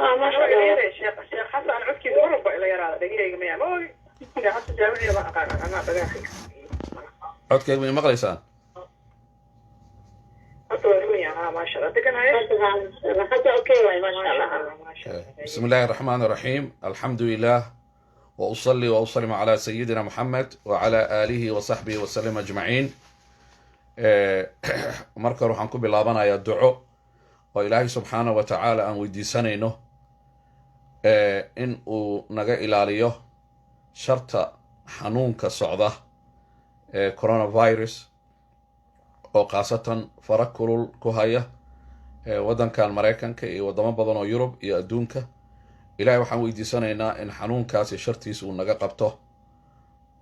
Maasha Allah. Sheekh Xasan codkiisa mar walba ila yaraada, dhegahayga maya, ma ogi. Sheekh Xasan Jaamiciga ma aqaan anaa dhagaha. Codkayga ma maqlaysaan? Hadda waa ruun yahay, maasha Allah, degan haye. Hadda okay waay, maasha Allah. Maasha Allah. بسم الله الرحمن الرحيم، الحمد لله، وأصلي وأسلم على سيدنا محمد وعلى آله وصحبه وسلم أجمعين. Marka hore waxaan ku bilaabanayaa duco oo Ilaahay subxaana wa tacaala aan weydiisanayno in uu naga ilaaliyo sharta xanuunka socda ee coronavirus, oo khaasatan fara kulul ku haya waddankan Maraykanka iyo waddamo badan oo Yurub iyo adduunka. Ilahay waxaan weydiisanaynaa in xanuunkaasi shartiisa uu naga qabto,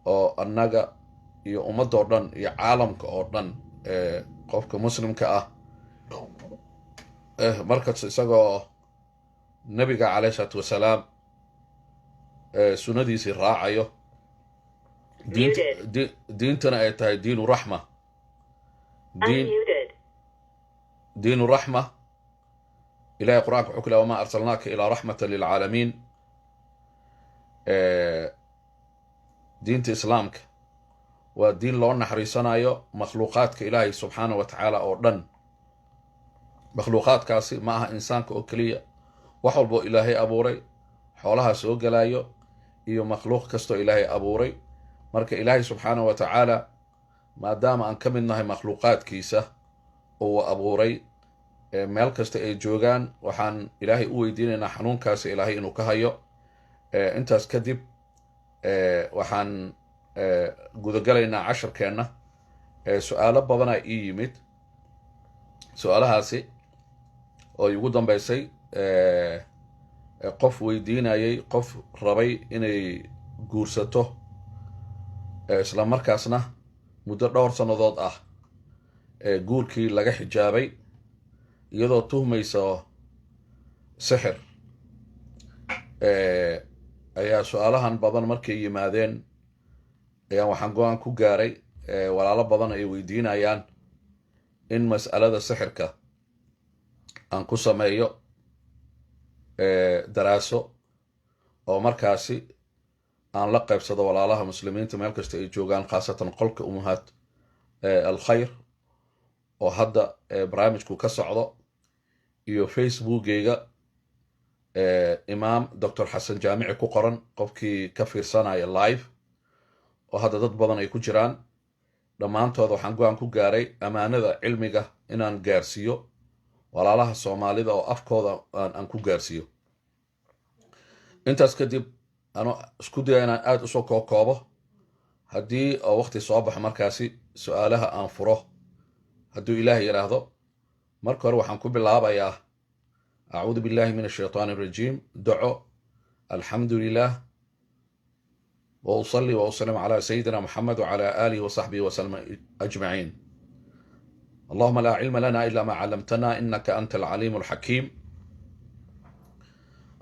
oo annaga iyo ummadoo dhan iyo caalamka oo dhan. Qofka muslimka ah markas isagoo Nabiga caleyh isalaatu wasalaam sunnadiisii raacayo, diintana ay tahay diinu raxma, diin diinu raxma. Ilahay Qur'anka wuxuu ku lehy: "وما أرسلناك إلا رحمة للعالمين". Diinta Islaamka waa diin loo naxariisanayo makhluuqaadka Ilaahay subxaana wa tacaala oo dhan. Makhluuqaadkaasi ma aha insaanka oo keliya, wax walboo Ilaahay abuuray, xoolaha soo gelayo iyo makhluuq kastoo Ilaahay abuuray. Marka Ilaahay subxaana wa tacaala, maadaama aan ka mid nahay makhluuqaadkiisa uu abuuray, meel kasta ay joogaan, waxaan Ilaahay u weydiinaynaa xanuunkaasi Ilaahay inuu ka hayo. Intaas kadib waxaan gudagalaynaa casharkeenna. Su-aalo badanaa ii yimid, su-aalahaasi oo igu dambeysay qof weydiinayay qof rabay inay guursato, isla markaasna muddo dhowr sannadood ah guurkii laga xijaabay, iyadoo tuhmaysa sixir. Ayaa su-aalahan badan markay yimaadeen ayaan waxaan go-aan ku gaaray, walaalo badan ay weydiinayaan, in mas'alada sixirka aan ku sameeyo daraaso, oo markaasi aan la qaybsado walaalaha muslimiinta meel kasta ay joogaan, khaasatan qolka Umahaat Alkhayr oo hadda barnaamijku ka socdo, iyo Facebookgeyga Imaam Doctor Xasan Jaamici ku qoran, qofkii ka fiirsanaya live, oo hadda dad badan ay ku jiraan. Dhammaantooda waxaan go-aan ku gaaray amaanada cilmiga inaan gaarsiiyo walaalaha Soomaalida oo afkooda aan ku gaarsiiyo. Intaas kadib ano isku daya inaan aada usoo kookoobo, haddii oo waqti soo baxo markaasi su-aalaha aan furo, hadduu Ilaah yidhaahdo. Marka hore waxaan ku bilaabayaa أعوذ بالله من الشيطان الرجيم, duco. الحمد لله، وأصلي وأسلم على سيدنا محمد وعلى آله وصحبه وسلم أجمعين. اللهم لا علم لنا إلا ما علمتنا إنك أنت العليم الحكيم.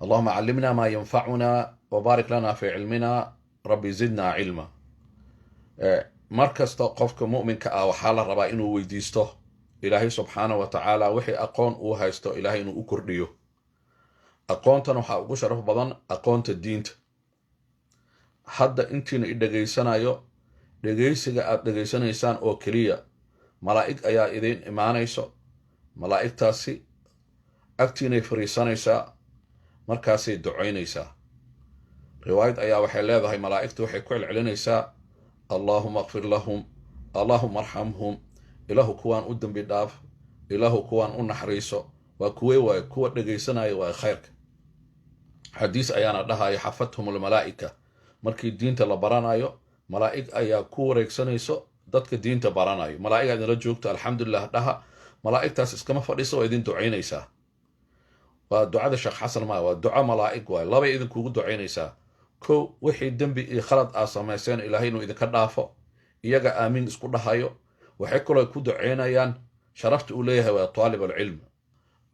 اللهم علمنا ما ينفعنا وبارك لنا في علمنا، رب زدنا علما. Mar kasta qofka mu'minka ah waxaa la rabaa inuu weydiisto Ilaahay subxaana wa tacaala wixii aqoon uu haysto Ilaahay inuu u kordhiyo. Aqoontan waxaa ugu sharaf badan aqoonta diinta. Hadda intiina i dhegaysanayo, dhegaysiga aad dhegaysanaysaan oo keliya, malaa'ig ayaa idiin imaanayso. Malaa'igtaasi agtiinay fariisanaysaa, markaasay ducaynaysaa. Riwaayad ayaa waxay leedahay malaa'igtu waxay ku celcelinaysaa: "اللهم اغفر لهم، اللهم ارحمهم". Ilaahu kuwaan u dembi dhaaf, Ilaahu kuwaan u naxariiso. Waa kuwee? Waayo kuwa dhegaysanaya waa khayrka. Xadiis ayaana dhahaya: "حفتهم الملائكة". Markii diinta la baranayo, malaa'ig ayaa ku wareegsanayso dadka diinta baranayo. Malaa'ig idinla joogto, alxamdulilah dhaha. Malaa'igtaas iskama fadhiso, waa idin ducaynaysaa. Waa ducada Sheekh Xasan maa, waa duco malaa'ig waay. Labay idinkugu ducaynaysaa: kow, wixii dembi iyo khalad aa samayseen Ilaahay inuu idinka dhaafo, iyaga aamiin isku dhahayo. Waxay kaloo ku ducaynayaan sharafta uu leeyahay waa طالب العلم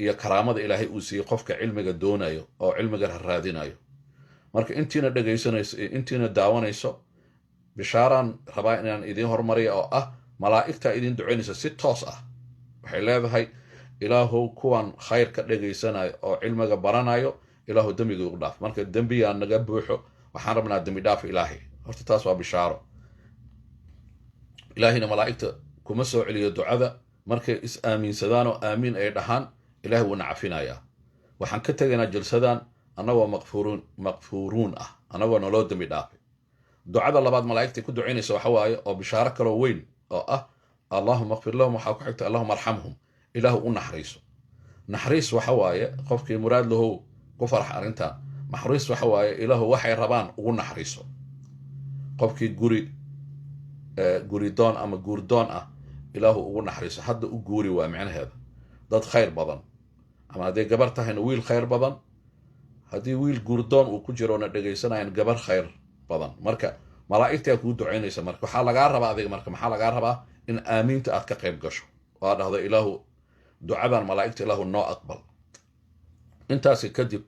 iyo karaamada Ilaahay uu siiyey qofka cilmiga doonayo oo cilmiga raadinayo. Marka intiina dhegaysanayso iyo intiina daawanayso, bishaaraan rabaa inaan idiin hormariya, oo ah malaa'igtaa idiin ducaynaysa si toos ah. Waxay leedahay: "Ilaahow kuwan khayr ka dhegaysanayo oo cilmiga baranayo Ilaahu dembiga igu dhaaf. Marka dembigaa naga buuxo, waxaan rabnaa dembi dhaaf Ilaahay. Horta taas waa bishaaro. Ilaahayna malaa'igta kuma soo celiyo ducada. Markay is aaminsadaan oo aamiin ay dhahaan, Ilahay wuuna cafinayaa. Waxaan ka tegaynaa jalsadan annagoo maqfuruun, maqfuuruun ah, annagoo naloo dembi dhaafay. Ducada labaad malaa'igtay ku ducaynaysa waxa waaye, oo bishaaro kaloo weyn oo ah, "Allahuma qfir lahum." Waxaa ku xigta, "Allahuma arxamhum." Ilaahu u naxariiso. Naxariis waxa waaye, qofkii muraad lahow ku farax arrintan. Naxariis waxa waaye, Ilaahu waxay rabaan ugu naxariiso. Qofkii guri doon ama guurdoon ah, Ilaahu ugu naxariiso, hadda u guuri waa micnaheeda. Dad khayr badan, ama hadday gabar tahayna wiil khayr badan, haddii wiil guurdoon uu ku jirona dhegaysanayan, gabar khayr badan. Marka malaa'igtaa kuu ducaynaysa. Marka waxaa lagaa rabaa adiga, marka maxaa lagaa rabaa? In aamiinta aad ka qayb gasho oo aad dhahdo, "Ilaahu ducadan malaa'igta Ilaahu noo aqbal." Intaasi kadib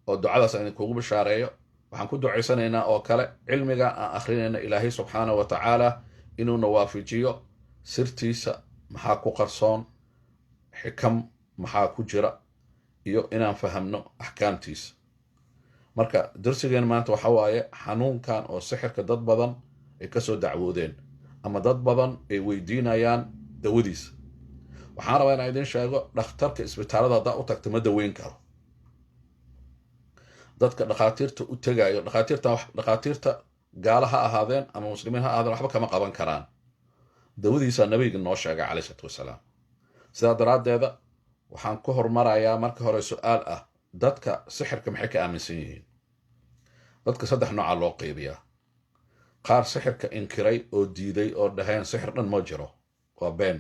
oo ducadaas aan idinkugu bishaareeyo, waxaan ku ducaysanaynaa oo kale cilmiga aan akrinayna Ilaahay subxaanahu wa tacaala inuuna waafajiyo sirtiisa, maxaa ku qarsoon, xikam maxaa ku jira, iyo inaan fahamno axkaamtiisa. Marka darsigeen maanta waxa waaye xanuunkan oo sixirka dad badan ay kasoo dacwoodeen ama dad badan ay weydiinayaan dawadiisa. Waxaan rabaa inaan idin sheego, dhakhtarka isbitaalada haddaa u tagta ma daweyn karo. Dadka dhakhaatiirta u tegayo, dhakhaatiirta gaala ha ahaadeen ama muslimiin ha ahaadeen, waxba kama qaban karaan. Dawadiisaa Nabiga noo sheegay, caleyh isalaatu wasalaam. Sidaa daraaddeeda waxaan ku hormarayaa marka hore su-aal ah: dadka sixirka maxay ka aaminsan yihiin? Dadka saddex noocaa loo qeybiyaa. Qaar sixirka inkiray oo diiday oo dhaheen sixir dhan ma jiro, waa been.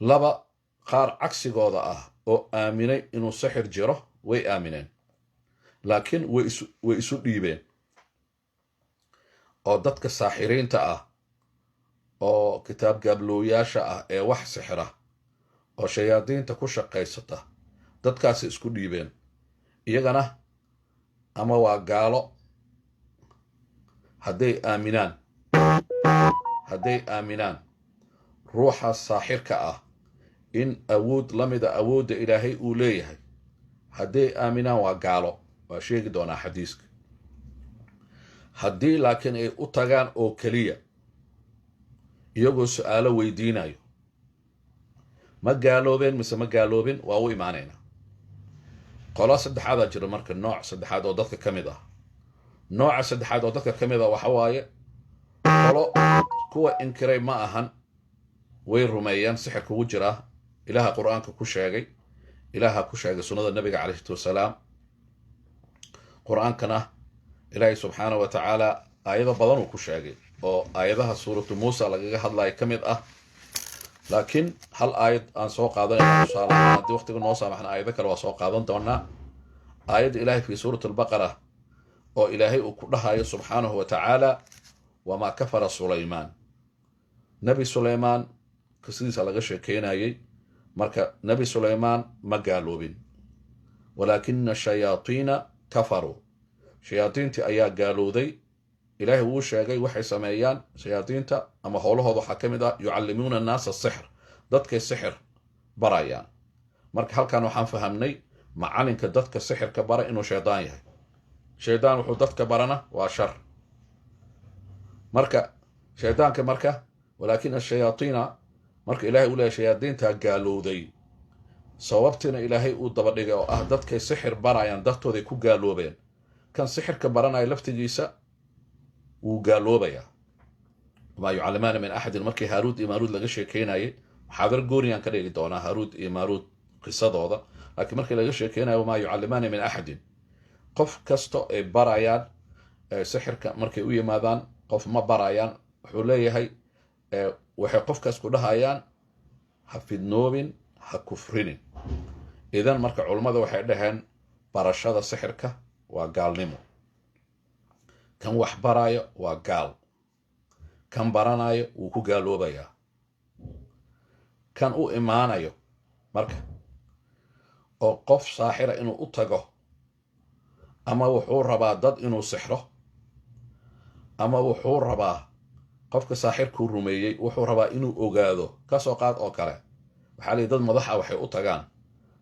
Laba, qaar cagsigooda ah oo aaminay inuu sixir jiro, way aamineen laakiin way isu dhiibeen, oo dadka saaxiriinta ah oo kitaab gaablooyaasha ah ee wax sixira oo shayaadiinta ku shaqaysata, dadkaasi isku dhiibeen. Iyagana ama waa gaalo hadday aaminaan ruuxa saaxirka ah in awood la mida awoodda Ilaahay uu leeyahay. Hadday aaminaan waa gaalo, waa sheegi doonaa xadiiska. Haddii laakiin ay u tagaan oo keliya iyagoo su-aalo weydiinayo, ma gaaloobeen mise ma gaaloobin? Waa u imaanaynaa. Qolo saddexaadaa jira. Marka nooc saddexaad oo dadka ka mid ah, nooca saddexaad oo dadka ka mid ah waxa waaye qolo kuwa inkiray ma ahan, way rumeeyaan sixir kugu jiraa. Ilaaha Qur-aanka ku sheegay, Ilaaha ku sheegay sunnada Nabiga caleyh salatu wasalaam. Qur-aankana Ilaahay subxaana wa tacaala aayado badan uu ku sheegay, oo aayadaha Suuratu Muusa lagaga hadlayo ka mid ah. Laakiin hal aayad aan soo qaadanayna tusaale ahaan, haddii waqtiga noo saamaxna aayado kale waa soo qaadan doonaa. Aayadda Ilahay fi Suurati Albaqara oo Ilaahay uu ku dhahayo subxaanahu wa tacaala, "Wamaa kafara Sulaymaan." Nebi Sulaymaan qisadiisa laga sheekeynayay. Marka Nebi Sulaymaan ma gaaloobin, "walaakina shayaatiina kafaruu", shayaadiintii ayaa gaalowday. Ilaahay wuu sheegay waxay sameeyaan shayaadiinta ama howlahooda. Waxaa ka mid ah "yucallimuuna annaasa sixr", dadkay sixir barayaan. Marka halkan waxaan fahamnay macalinka dadka sixirka bara inuu shaydaan yahay. Shaydaan wuxuu dadka barana waa shar. Marka shaydaanka, marka "walaakin ashayaatiina", marka Ilahay uu leeyahy shayaadiintaa gaalowday, sababtiina Ilaahay uu daba dhigay oo ah dadkay sixir barayaan dartooday ku gaaloobeen, kan sixirka baranaya laftigiisa wuu gaaloobayaa. "Wamaa yucallimaana min axadin", markii Haaruud iyo Maaruud laga sheekeynayay, muxaadaro gooniyaan ka dhigi doonaa Haaruud iyo Maaruud qisadooda, laakiin markii laga sheekeynayo "wamaa yucallimaana min axadin", qof kasta ay barayaan sixirka markay u yimaadaan, qof ma barayaan. Wuxuu leeyahay, waxay qofkaas ku dhahayaan, "Ha fidnoobin, ha kufrinin." Idan marka culummada waxay dhaheen barashada sixirka waa gaalnimo. Kan wax baraayo waa gaal, kan baranayo wuu ku gaaloobayaa, kan u imaanayo. Marka oo qof saaxira inuu u tago, ama wuxuu rabaa dad inuu sixro, ama wuxuu rabaa qofka saaxirkuu rumeeyey, wuxuu rabaa inuu ogaado. Kasoo qaad oo kale, waxaa layihi dad madaxa waxay u tagaan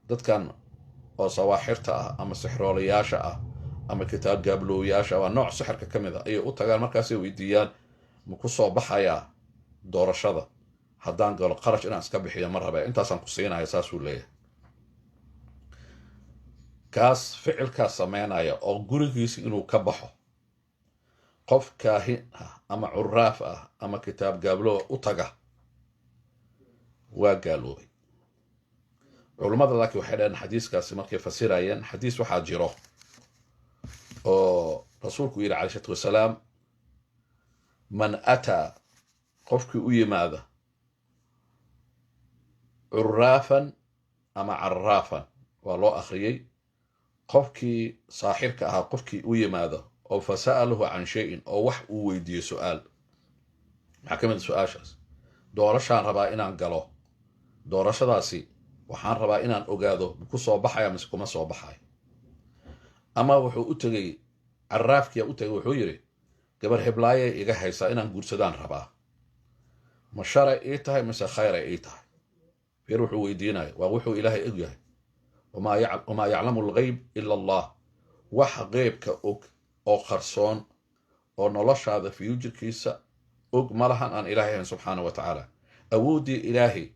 dadkan. Oo sawaaxirta ah ama sixroolayaasha ah ama kitaab gaablooyaasha, waa nooc sixirka ka mid a, ayay u tagaan. Markaasay weydiiyaan: "Ma ku soo baxayaa doorashada haddaan galo? Qarash inaan iska bixiyo ma rabe, intaasaan ku siinaya," saasuu leeyahay. Kaas ficilkaas sameynaya oo gurigiisa inuu ka baxo qof kaahin ah ama curaaf ah ama kitaab gaabloo u taga waa gaaloobay. Culummada laakiin waxay dhaheen xadiiskaasi markay fasirayeen, xadiis waxaa jiro oo rasuulku yidhi calayhi salaatu wasalaam: "Man ataa," qofkii u yimaada, "curaafan" ama "caraafan" waa loo akhriyey, qofkii saaxirka ahaa qofkii u yimaada oo "fasa'alahu can shayin," oo wax uu weydiiyo su-aal. Maxaa ka mid a su-aashaas? "Doorashaan rabaa inaan galo, doorashadaasi waxaan rabaa inaan ogaado ku soo baxaya mise kuma soo baxayo." Ama wuxuu u tegey caraafkiya u tegay, wuxuu yidhi: "Gabar heblaayay iga haysaa, inaan guursadaan rabaa, ma sharay ii tahay mise khayray ii tahay?" Fiir, wuxuu weydiinaya waa wuxuu Ilaahay og yahay. Wamaa yaclamu alghayb ila Allah. Waxa qeybka og oo qarsoon oo noloshaada future-kiisa og ma lahan aan Ilaahay ahayn subxaana wa tacaala. Awooddii Ilaahay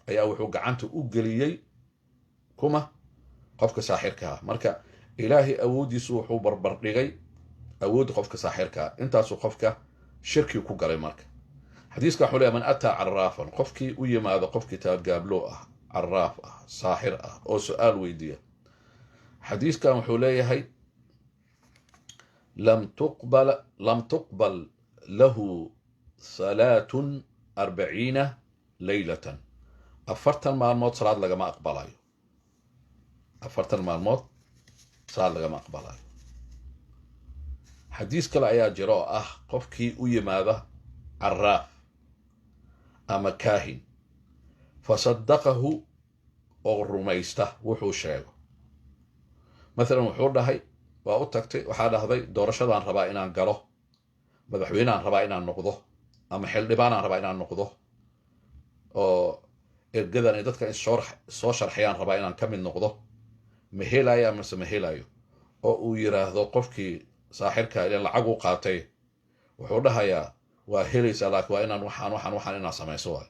ayaa wuxuu gacanta u geliyey kuma qofka saaxirkaha. Marka Ilaahay awooddiisu wuxuu barbardhigay awoodda qofka saaxirkaa. Intaasuu qofka shirki ku galay. Marka xadiiska waxuu leeyahy: "Man ataa caraafan," qofkii u yimaado qof kitaab gaablo ah, caraaf ah, saaxir ah, oo su-aal weydiiya, xadiiskan wuxuu leeyahay: Lam tuqbal lahu salaatun 40 laylatan." 40 maalmood salaad lagama aqbalayo. 40 maalmood salaad lagama aqbalayo. Xadiis kale ayaa jira oo ah qofkii u yimaada caraaf ama kaahin fasadaqahu, oo rumaysta wuxuu sheego. Mathalan wuxuu dhahay, waa u tagtay, waxaa dhahday: "Doorashadaan rabaa inaan galo, madaxweyneaan rabaa inaan noqdo ama xildhibaanaan rabaa inaan noqdo, oo ergadan iyo dadka soo sharxayaan rabaa inaan ka mid noqdo, ma helaya mase ma helayo?" Oo uu yiraahdo qofkii saaxirka, ilan lacag u qaatay, wuxuu dhahayaa: "Waa helaysaa, laakiin waa inaan waxaan, waxaan, waxaan inaan samayso." Waay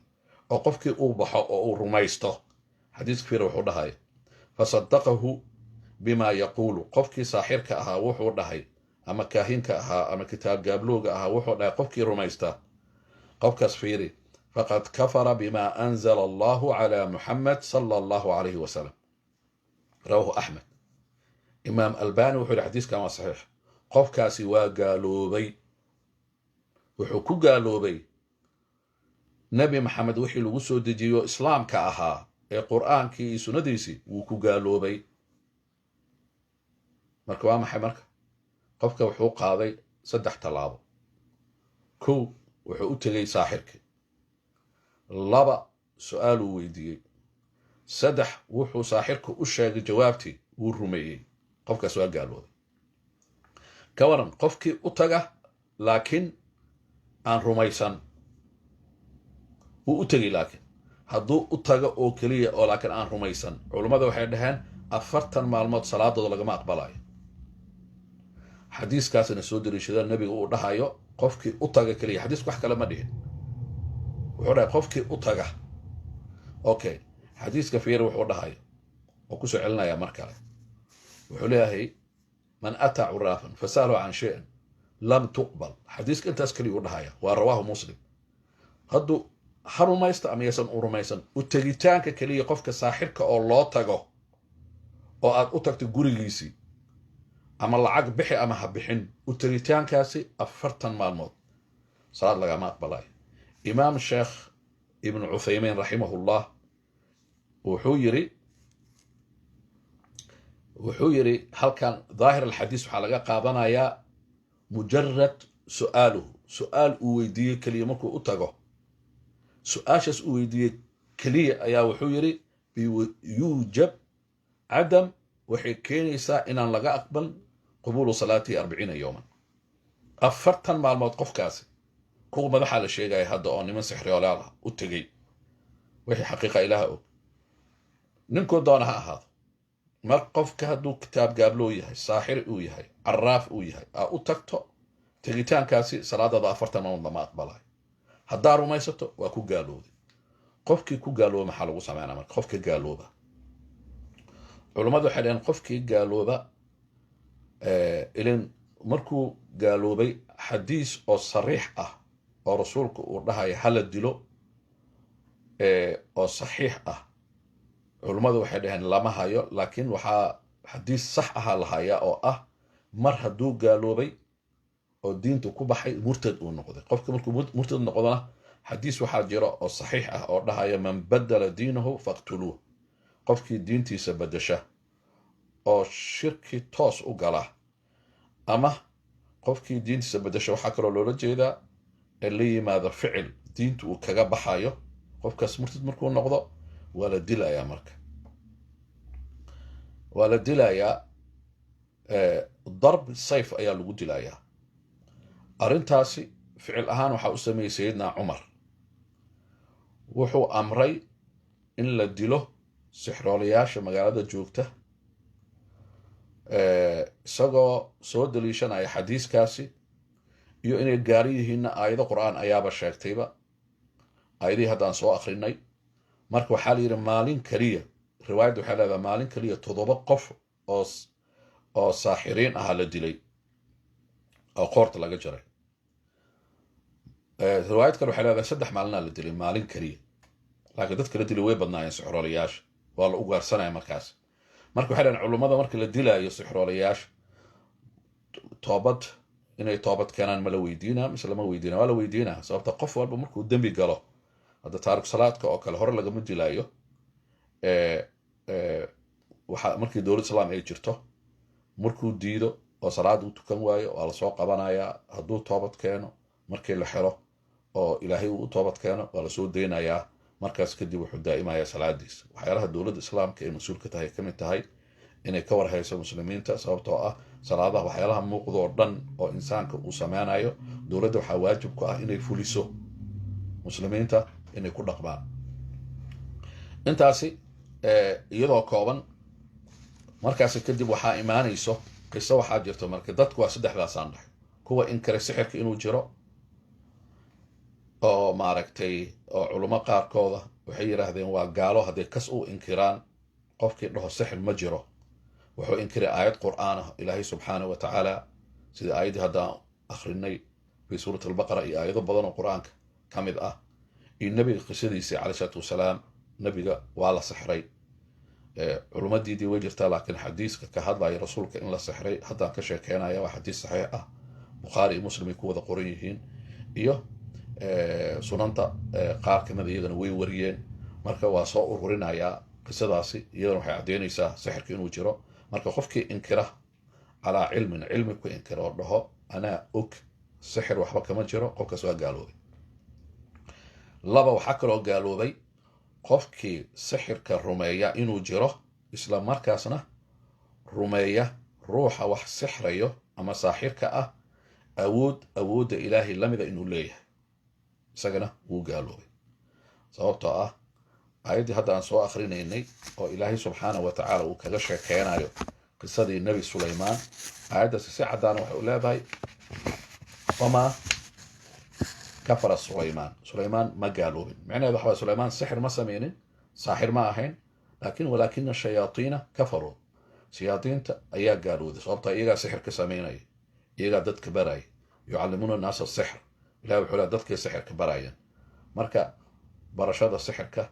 oo qofkii uu baxo oo uu rumaysto. Xadiiska fiira wuxuu dhahaya: "Fasadaqahu bima yaquulu," qofkii saaxirka ahaa wuxuu dhahay ama kaahinka ahaa ama kitaab gaablooga ahaa wuxuu dhahay qofkii rumaysta, qofkaas fiiri, "faqad kafara bima anzala Allahu cala Muxamed sala Allahu calayhi wasalam." Rawahu Axmed. Imaam Albani wuxuu yihi xadiiskan waa saxiix. Qofkaasi waa gaaloobay. Wuxuu ku gaaloobay Nebi Maxamed wixii lagu soo dejiyo Islaamka ahaa ee Qur'aankii iyo sunnadiisii wuu ku gaaloobay. Marka waa maxay? Marka qofka wuxuu qaaday saddex tallaabo. Kow, wuxuu u tegey saaxirkii. Laba, su-aaluu weydiiyey. Saddex, wuxuu saaxirku u sheegay jawaabtii wuu rumeeyey. Qofkaas waa gaaloobay. Ka waran qofkii u taga laakiin aan rumaysan? Wuu u tegey, laakiin hadduu u tago oo keliya oo laakiin aan rumaysan, culummada waxay dhaheen 40 maalmood salaadooda lagama aqbalayo. Xadiiskaasina soo dariishada Nebiga uu dhahayo qofkii u taga keliya. Xadiisku wax kale ma dhihin, wuxuu dhahay qofkii u taga. Okay, xadiiska fiir wuxuu dhahayo oo kusoo celinaya mar kale. Wuxuu leeyahay: "Man ataa curaafan fasalahu can shayin lam tuqbal." Xadiiska intaas keliya u dhahaya, waa rawaahu Muslim. Hadduu ha rumaysta ama yaysan u rumaysan, u tegitaanka keliya qofka saaxirka oo loo tago oo aad u tagto gurigiisii, ama lacag bixi ama ha bixin, u tegitaankaasi 40 maalmood salaad lagama aqbalayo. Imaam Sheekh Ibnu Cuthaymiin raximahullah wuxuu yidhi halkan daahir alxadiis waxaa laga qaadanayaa mujarad su'aaluhu, su-aal uu weydiiyey keliya. Markuu u tago, su-aashaas uu weydiiyey keliya ayaa wuxuu yidhi yuujab cadam, waxay keenaysaa inaan laga aqbal qubuulu salaatihi 40 yowman, 40 maalmood. Qofkaasi kuwa madaxaa la sheegaya hadda oo niman sixriyoolaal ah u tegey, wixii xaqiiqa Ilaaha og, ninkuu doona ha ahaado. Mar qofka hadduu kitaab gaabloo yahay, saaxir uu yahay, caraaf uu yahay, aa u tagto, tegitaankaasi salaadaada 40 maalmood lama aqbalayo. Haddaa rumaysato, waa ku gaalooday. Qofkii ku gaalooba maxaa lagu sameynaa? Marka qofka gaalooba, culummadu waxay dhaheen qofkii gaalooba, ilin markuu gaaloobay xadiis oo sariix ah oo rasuulku uu dhahayo hala dilo oo saxiix ah, culummadu waxay dhaheen lama hayo. Laakiin waxaa xadiis sax ahaa la hayaa oo ah mar hadduu gaaloobay oo diintu ku baxay, murtad uu noqday. Qofka markuu murtad noqdona, xadiis waxaa jira oo saxiix ah oo dhahaya: "Man badala diinahu faqtuluuh." Qofkii diintiisa bedesha oo shirki toos u gala, ama qofkii diintiisa bedesha waxaa kaloo loola jeedaa ee la yimaado ficil diintu uu kaga baxayo, qofkaas murtad markuu noqdo waa la dilayaa. Marka waa la dilayaa, darb sayf ayaa lagu dilayaa. Arrintaasi ficil ahaan waxaa u sameeyey Sayidna Cumar. Wuxuu amray in la dilo sixroolayaasha magaalada joogta, isagoo soo daliishanaya xadiiskaasi iyo inay gaari yihiinna aayado Qur-aan ayaaba sheegtayba, aayadihii haddaan soo akrinay. Marka waxaa la yidhi maalin keliya, riwaayadda waxay leedahay maalin keliya 7 qof oo saaxiriin ahaa la dilay oo qoorta laga jaray. Riwaayad kale waxay leedahay 3 maalinaa la dilay maalin keliya. Laakiin dadka la dilay way badnaayeen. Sixroolayaasha waa la ugaarsanaya markaas. Marka waxay dhaheen culummada, marka la dilaayo sixroolayaasha, toobad inay toobad keenaan ma la weydiinaa mise lama weydiina? Waa la weydiinaa, sababta qof walba markuu dembi galo, hadda taariku salaadka oo kale hore lagama dilaayo. Waxa markii dowlad Islaam ay jirto, markuu diido oo salaad uu tukan waayo, waa lasoo qabanayaa. Hadduu toobad keeno markii la xiro oo Ilaahay uu u toobad keeno, waa lasoo daynayaa. Markaas kadib wuxuu daa'imayaa salaadiisa. Waxyaalaha dowladda Islaamka ay mas-uul ka tahay ka mid tahay inay ka warhayso muslimiinta, sababtoo ah salaadaha, waxyaalaha muuqdoo dhan oo insaanka uu sameynayo, dowladda waxaa waajib ku ah inay fuliso, muslimiinta inay ku dhaqmaan. Intaasi iyadoo kooban, markaasi kadib waxaa imaanayso qiso. Waxaa jirto marka dadku waa saddexdaasaan dhahay: kuwa inkaray sixirka inuu jiro, oo maaragtay oo culummo qaarkooda waxay yidhaahdeen waa gaalo hadday kas u inkiraan. Qofkii dhaho sixir ma jiro wuxuu inkiray aayad Qur'aan ah, Ilaahay subxaanahu wa tacaala, sida aayaddii haddaan akrinay fi suurat Albaqara iyo aayado badan oo Qur-aanka ka mid ah, iyo nebiga qisadiisii caleyh isalaatu wasalaam. Nebiga waa la sixray, culumadiidii way jirtaa, laakiin xadiiska ka hadlaya rasuulka in la sixray haddaan ka sheekeynaya waa xadiis saxiix ah, Bukhaari iyo Muslim ay ku wada qoran yihiin, iyo sunanta qaar kamida iyagana way wariyeen. Marka waa soo ururinayaa qisadaasi, iyadana waxay caddeynaysaa sixirka inuu jiro. Marka qofkii inkira calaa cilmin, cilmi ku inkira oo dhaho anaa og sixir waxba kama jiro, qofkaas waa gaaloobay. Laba, waxaa kaloo gaaloobay qofkii sixirka rumeeya inuu jiro, isla markaasna rumeeya ruuxa wax sixrayo ama saaxirka ah awood awoodda Ilaahay lamida inuu leeyahay, isagana wuu gaaloobay, sababtoo ah aayaddii hadda aan soo akrinaynay oo Ilaahay subxaana wa tacaala uu kaga sheekeynayo qisadii Nebi Sulaymaan. Aayaddaasi si caddaana waxay u leedahay: "Wamaa kafara Sulaymaan." Sulaymaan ma gaaloobin. Micnaheedu waxa waye Sulaymaan sixir ma sameynin, saaxir ma ahayn, laakin "walaakina shayaatiina kafaruu", shayaatiinta ayaa gaalooday, sababtaa iyagaa sixir ka sameynaya, iyagaa dadka baraya. "Yucallimuuna annaasa sixr", Ilahi wuxuu leeyahay dadkay sixirka barayaan. Marka barashada sixirka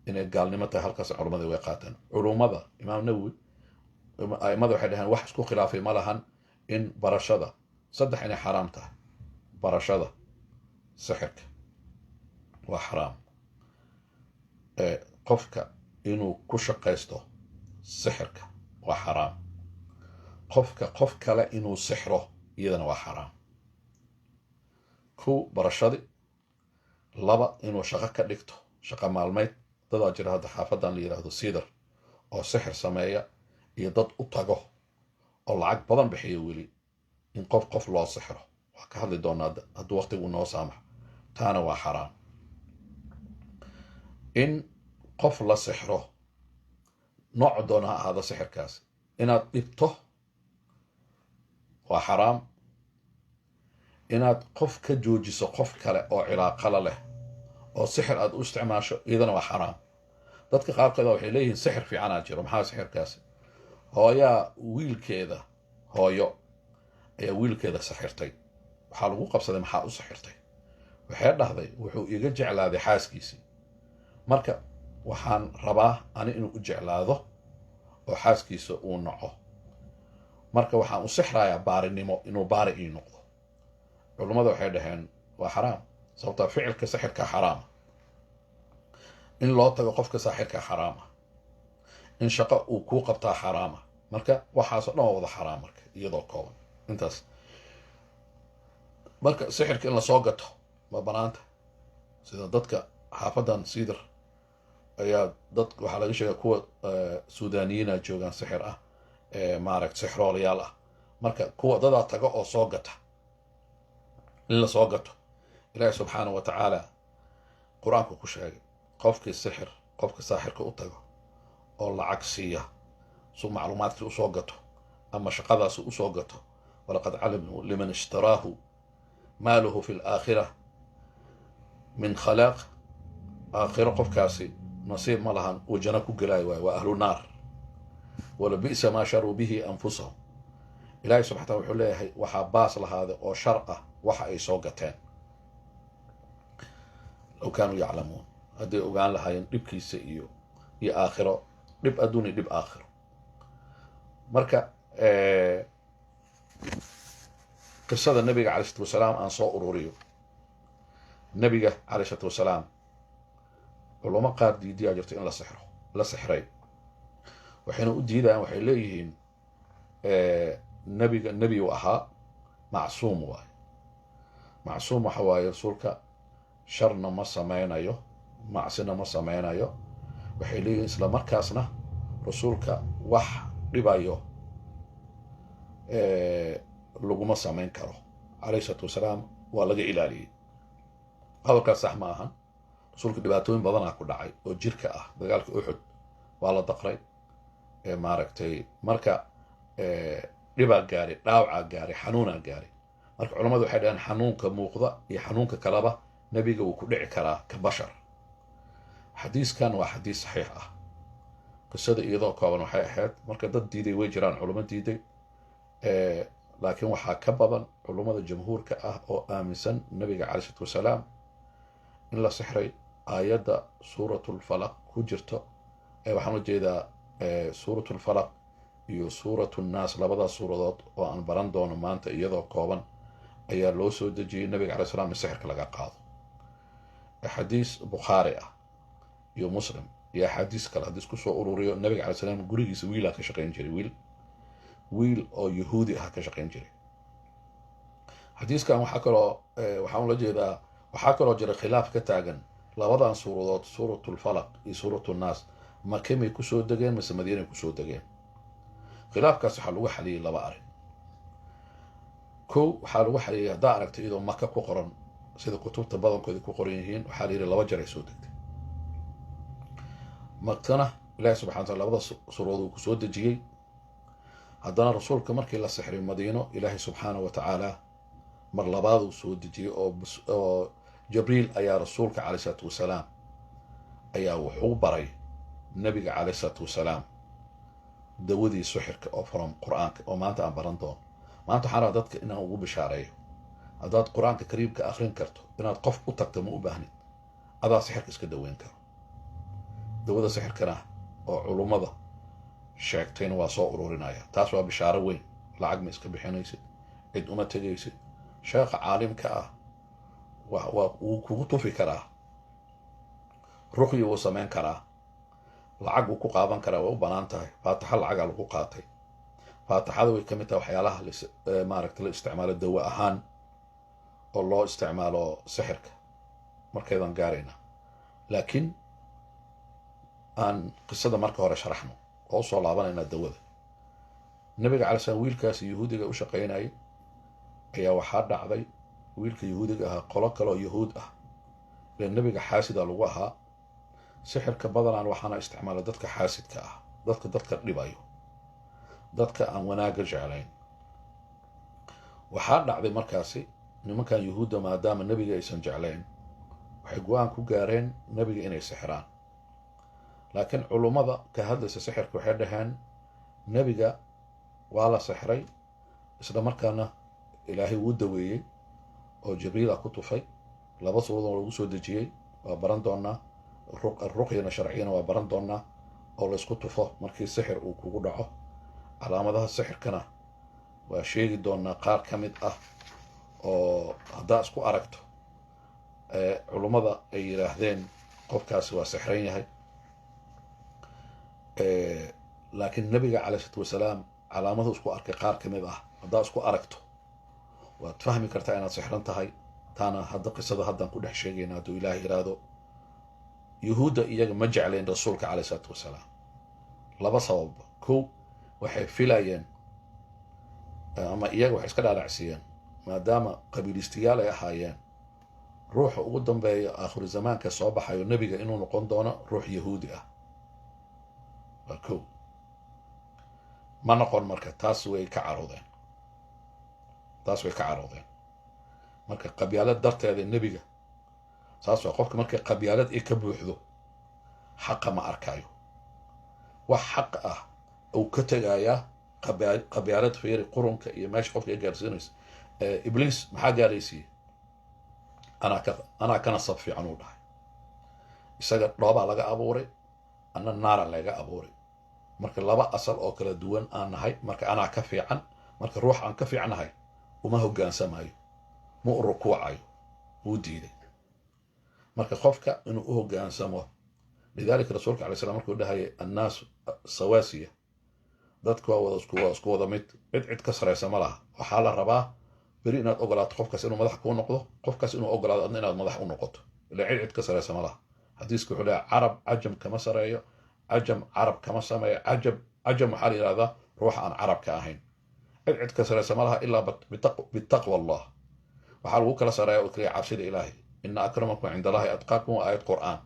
inay gaalnimo tahay halkaas culumadii way qaateen. Culummada, Imaam Nawowi, aimada waxay dhaheen wax isku khilaafay ma lahan in barashada saddex inay xaraam tahay. Barashada sixirka waa xaraam, qofka inuu ku shaqaysto sixirka waa xaraam, qofka qof kale inuu sixro iyadana waa xaraam. Kow, barashadi. Laba, inuu shaqo ka dhigto, shaqo maalmeed. Dadaa jira hadda xaafadan la yidhaahdo Siidar oo sixir sameeya, iyo dad u tago oo lacag badan bixiya weli in qof qof loo sixro. Waa ka hadli doonaa hadduu waqtigu noo saamaxo. Taana waa xaraam. In qof la sixro Nooc doona ha ahaado sixirkaasi, inaad dhibto waa xaraam. Inaad qof ka joojiso qof kale oo cilaaqala leh oo sixir aad u isticmaasho, iyadana waa xaraam. Dadka qaarkood waxay leeyihiin sixir fiicanaa jiro. Maxaa sixirkaasi? Hooyaa wiilkeeda, hooyo ayaa wiilkeeda sixirtay. Waxaa lagu qabsaday, "Maxaa u sixirtay?" Waxay dhahday, "Wuxuu iga jeclaaday xaaskiisii, marka waxaan rabaa ani inuu u jeclaado oo xaaskiisa uu naco. Marka waxaan u sixrayaa baarinimo, inuu baari ii noqdo." Culummada waxay dhaheen waa xaraam, sababtaa ficilka sixirka xaraama, in loo tago qofka saaxirka xaraama, in shaqo uu kuu qabtaa xaraama. Marka waxaasoo dhan waa wada xaraam. Marka iyadoo kooban intaas. Marka sixirka in lasoo gato ma banaanta? Sida dadka xaafadan Cedar ayaa dad waxaa laga sheegaa kuwa Suudaniyiina joogaan, sixir ah, maaragta, sixroolayaal ah. Marka kuwa dadaa taga oo soo gata, in lasoo gato, Ilaahi subxaana wa tacaala Qur-aanku ku sheegay, qofkii sixir, qofka saaxirka u tago oo lacag siiya su macluumaadkii usoo gato ama shaqadaasi usoo gato, walaqad calimuu liman ishtaraahu maa lahu fi laakhira min khalaaq. Aakhiro qofkaasi nasiib ma lahan uu jano ku gelaayo, waayo waa ahlu naar. Walabi'sa maa sharuu bihi anfusahum. Ilahi subxana taala wuxuu leeyahay waxaa baas lahaaday oo shar ah waxa ay soo gateen. Low kaanuu yaclamuun, hadday ogaan lahaayeen dhibkiisa iyo aakhiro, dhib adduun iyo dhib aakhiro. Marka qisada nabiga calay slatu wasalaam aan soo ururiyo. Nabiga calay isalaatu wasalaam, culamo qaar diidiyaa jirto in la sixro, la sixray. Waxayna u diidayaan, waxay leeyihiin nabiga nebi uu ahaa, macsuum waaye. Macsuum waxa waaye rasuulka sharna ma sameynayo, macsina ma sameynayo. Waxay leeyihiin isla markaasna rasuulka wax dhibayo laguma samayn karo, calayh isalaatu wasalaam, waa laga ilaaliyey. Hadalkaas sax ma ahan. Rasuulka dhibaatooyin badanaa ku dhacay oo jirka ah. Dagaalka Uxud waa la daqray, maaragtay. Marka dhibaa gaaray, dhaawacaa gaaray, xanuunaa gaaray. Marka culammadu waxay dhaheen xanuunka muuqda iyo xanuunka kaleba nebiga wuu ku dhici karaa ka bashar. Xadiiskan waa xadiis saxiix ah. Qisada iyadoo kooban waxay ahayd, marka dad diiday way jiraan, culamo diiday, laakiin waxaa ka badan culummada jamhuurka ah oo aaminsan nabiga calay isalaatu wasalaam in la sixray. Aayadda Suuratulfalaq ku jirto, waxaan ujeedaa Suuratulfalaq iyo Suuratu Nnaas, labadaas suuradood oo aan baran doono maanta iyadoo kooban, ayaa loo soo dejiyey nabiga alay slam in sixirka laga qaado. Xadiis Bukhaari ah iyo Muslim iyo axaadiis kale haddii isku soo ururiyo, nabiga alay slam gurigiisa wiilaa ka shaqayn jiray, wiil oo Yahuudi ah ka shaqayn jiray. Xadiiskan waxaa kaloo, waxaan ula jeedaa, waxaa kaloo jira khilaaf ka taagan labadan suuradood, Suuratulfalaq iyo Suuratu Nnaas, Makemay kusoo degeen mise Madiinay kusoo degeen? Khilaafkaas waxaa lagu xaliyey laba arrin. Kow, waxaa lagu xaliyey haddaa aragtay iyadoo Maka ku qoran, sida kutubta badankooda ku qoran yihiin, waxaa la yidhi laba jeer ay soo degtay. Makana Ilahi subxana wataala labada suuradood uu kusoo dejiyey. Haddana rasuulka markii la sixray Madiino, Ilaahay subxaana wa tacaala mar labaaduu soo dejiyey, oo Jabriil ayaa rasuulka calay isalaatu wasalaam ayaa wuxuu baray nabiga calay isalaatu wasalaam dawadii sixirka oo from Qur-aanka, oo maanta aan baran doono. Maanta waxaan rabaa dadka inaan ugu bishaareeyo, haddaad Qur-aanka Kariimka akrin karto, inaad qof u tagto ma u baahnid, adaa sixirka iska daweyn karo. Dawada sixirkana oo culummada sheegtayna waa soo ururinaya. Taas waa bishaaro weyn. Lacag ma iska bixinaysid, cid uma tegaysid. Sheekha caalimka ah waa wuu kugu tufi karaa, ruqyi wuu samayn karaa, lacag wuu ku qaadan karaa, way u banaan tahay. Faataxa lacagaa lagu qaatay. Faataxada way ka mid tahay waxyaalaha maaragta la isticmaalo dawo ahaan oo loo isticmaalo sixirka. Markeedaan gaaraynaa, laakiin aan qisada marka hore sharaxno oo usoo laabanaynaa dawada. Nabiga calay slam wiilkaasi Yahuudiga u shaqaynayay ayaa waxaa dhacday, wiilka Yahuudiga ahaa qolo kale oo Yahuud ah, ilan nebiga xaasida lagu ahaa. Sixirka badanaan waxaana isticmaala dadka xaasidka ah. Dadka dhibayo, dadka aan wanaagga jeclayn. Waxaa dhacday markaasi nimankan Yuhuudda, maadaama nebiga aysan jeclayn, waxay go-aan ku gaareen nebiga inay sixiraan. Laakiin culummada ka hadlaysa sixirka waxay dhaheen nebiga waa la sixray, isla markaana Ilaahay wuu daweeyey oo Jibriila ku tufay, laba suuradoon lagu soo dejiyey. Waa baran doonaa ruqyana sharciyana, waa baran doonaa oo laysku tufo markii sixir uu kugu dhaco. Calaamadaha sixirkana waa sheegi doonaa qaar ka mid ah oo haddaa isku aragto culummada ay yidhaahdeen qofkaasi waa sixran yahay. Laakiin nabiga caleyh isalaatu wasalaam calaamadu isku arkay qaar ka mid ah, haddaa isku aragto waad fahmi kartaa inaad sixran tahay. Taana hadda qisada haddaan ku dhex sheegayna hadduu Ilaah yidhaahdo. Yuhuudda iyaga ma jeclayn rasuulka caleyh isalaatu wasalaam laba sababba. Kow, waxay filayeen ama iyaga waxay iska dhaadhacsiiyeen, maadaama qabiilistiyaal ay ahaayeen, ruuxa ugu dambeeya aakhiru zamaanka soo baxayo nebiga inuu noqon doono ruux Yahuudi ah. Waa kow. Ma noqon. Marka taas way ka caroodeen, taas way ka caroodeen. Marka qabyaalad darteeda nebiga saas waa. Qofka markay qabyaalad ay ka buuxdo xaqa ma arkayo, wax xaq ah uu ka tegayaa qabyaalad. Fiiri qurunka iyo meesha qofka ay gaarsiinaysa. Ibliis maxaa gaaraysiiyey? Anaa ka nasab fiican uu dhahay. Isaga dhoobaa laga abuuray, anna naara laga abuuray. Marka laba asal oo kala duwan aan nahay, marka anaa ka fiican. Marka ruux aan ka fiicnahay uma hoggaansamayo, ma u rukuucayo, wuu diiday. Marka qofka inuu u hoggaansamo, lidaalika rasuulka alay slam markuu dhahayay annaasu sawaasiya, dadku waa isku wada mid, cid cid ka saraysa ma laha. Waxaa la rabaa beri inaad ogolaato qofkaas inuu madax kuu noqdo, qofkaas inuu ogolaado adna inaad madax u noqoto. Ila cid cid ka saraysa ma laha. Xadiiska wuxuu leeyahay carab cajam kama sareeyo, cajam carab kama sameeyo. Cajam waxaa la yidhahdaa ruuxa aan carabka ahayn. Cid cid ka saraysa ma laha ilaa bitaqwa Allah. Waxaa lagu kala sareeya oo keliya cabsida Ilaahay. Ina akramakum cinda Allahi atqaakum, waa aayad Qur'aan.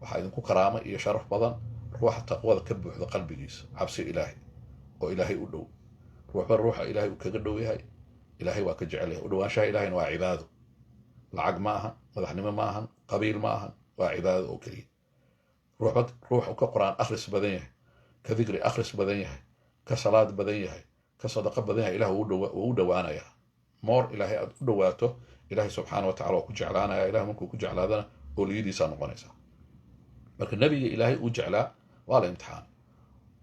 Waxaa idinku karaama iyo sharaf badan ruuxa taqwada ka buuxda qalbigiisa, cabsi Ilaahay oo Ilaahay u dhow. Ruuxba ruuxa Ilaahay uu kaga dhow yahay, Ilaahay waa ka jecel yahay. U dhowaanshaha Ilaahayna waa cibaado, lacag ma ahan, madaxnimo ma ahan, qabiil ma ahan, waa cibaado oo keliya. Ruuxba ruux ka Qur-aan akhris badan yahay, ka dikri akhris badan yahay, ka salaad badan yahay, ka sadaqo badan yahay, Ilah wuu u dhowaanayaa moor. Ilaahay aad u dhowaato, Ilaahay subxaana wa tacala waa ku jeclaanaya. Ilahay markuu ku jeclaadana ooliyadiisaa noqonaysaa. Marka nebiga Ilaahay uu jeclaa waa la imtixaanay.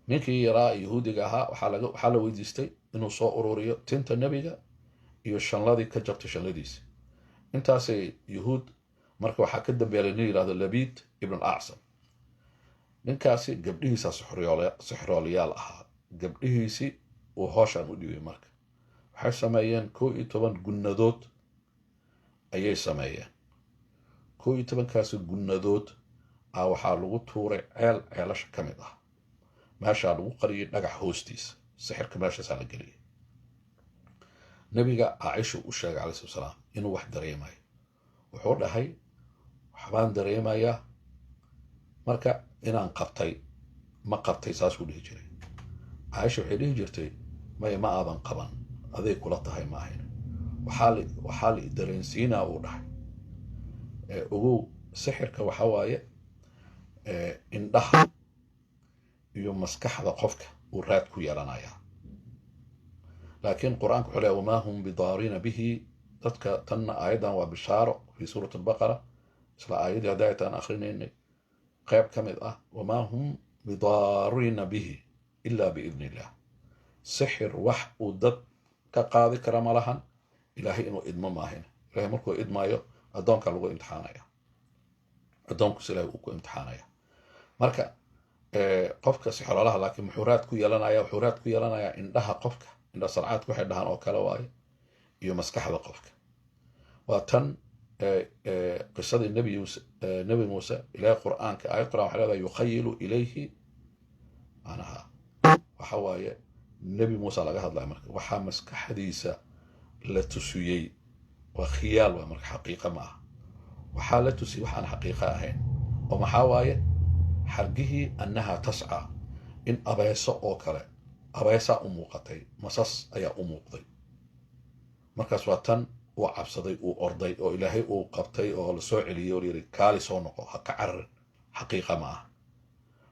Ninkii yaraa Yahuudiga ahaa waxaa la weydiistay inuu soo ururiyo tinta nebiga iyo shanladii ka jabtay shanladiisi. Intaasay Yuhuud. Marka waxaa ka dambeelay nin yidhahdo Labiid ibn al Acsam. Ninkaasi gabdhihiisaa sixroolayaal ahaa. Gabdhihiisii uu hooshaan u dhibay. Marka waxay sameeyeen 11 gunnadood ayay sameeyeen. 11-kaasi gunnadood ah waxaa lagu tuuray ceel ceelasha ka mid ah. Meeshaa lagu qariyay dhagax hoostiisa. Sixirka meeshaasaa la geliyay. Nebiga Caaisha u sheegay calai slat salaam inuu wax dareemayo. Wuxuu dhahay waxbaan dareemayaa, marka inaan qabtay ma qabtay, saasuu dhihi jiray. Caaisha waxay dhihi jirtay maya, ma aadan qaban, aday kula tahay ma ahayn. Waxaa la dareensiinaa uu dhahay. Ogow, sixirka waxa waaye indhaha iyo maskaxda qofka uu raad ku yeelanayaa. Laakiin Qur-aanka wuxuu leeyahy wamaa hum bidaariina bihi. Dadka tanna aayaddan waa bishaaro fi suurati Albaqara, isla aayaddii hadda aytaan akrinaynay qayb ka mid ah. Wamaa hum bidaariina bihi ila biidni illah. Sixir wax uu dad ka qaadi kara ma lahan, Ilaahay inuu idmo maahayn. Ilahay markuu idmaayo addoonka lagu imtixaanaya, addoonkus Ilahay uu ku imtixaanaya. Marka qofka sixroolaha laakiin muxuu raad ku yeelanaya? Wuxuu raad ku yeelanayaa indhaha qofka, indha sarcaadka waxay dhahaan oo kale waaye, iyo maskaxda qofka. Waa tan qisadii Nebi Muuse. Ilahay Qur-aanka aayad Qur'an waxay leedahay yukhayilu ilayhi, macnaha waxa waaye Nebi Muuse laga hadlaya. Marka waxaa maskaxdiisa la tusiyey waa khiyaal, waa marka xaqiiqa ma aha. Waxaa la tusiyey wax aan xaqiiqa ahayn oo maxaa waaye xargihii annaha tasca In abeeso oo kale, abeesaa u muuqatay, masas ayaa u muuqday. Markaas waa tan uu cabsaday, uu orday, oo Ilaahay uu qabtay oo la soo celiyey oo layidhi, "Kaali, soo noqo, ha ka cararin, xaqiiqa ma aha."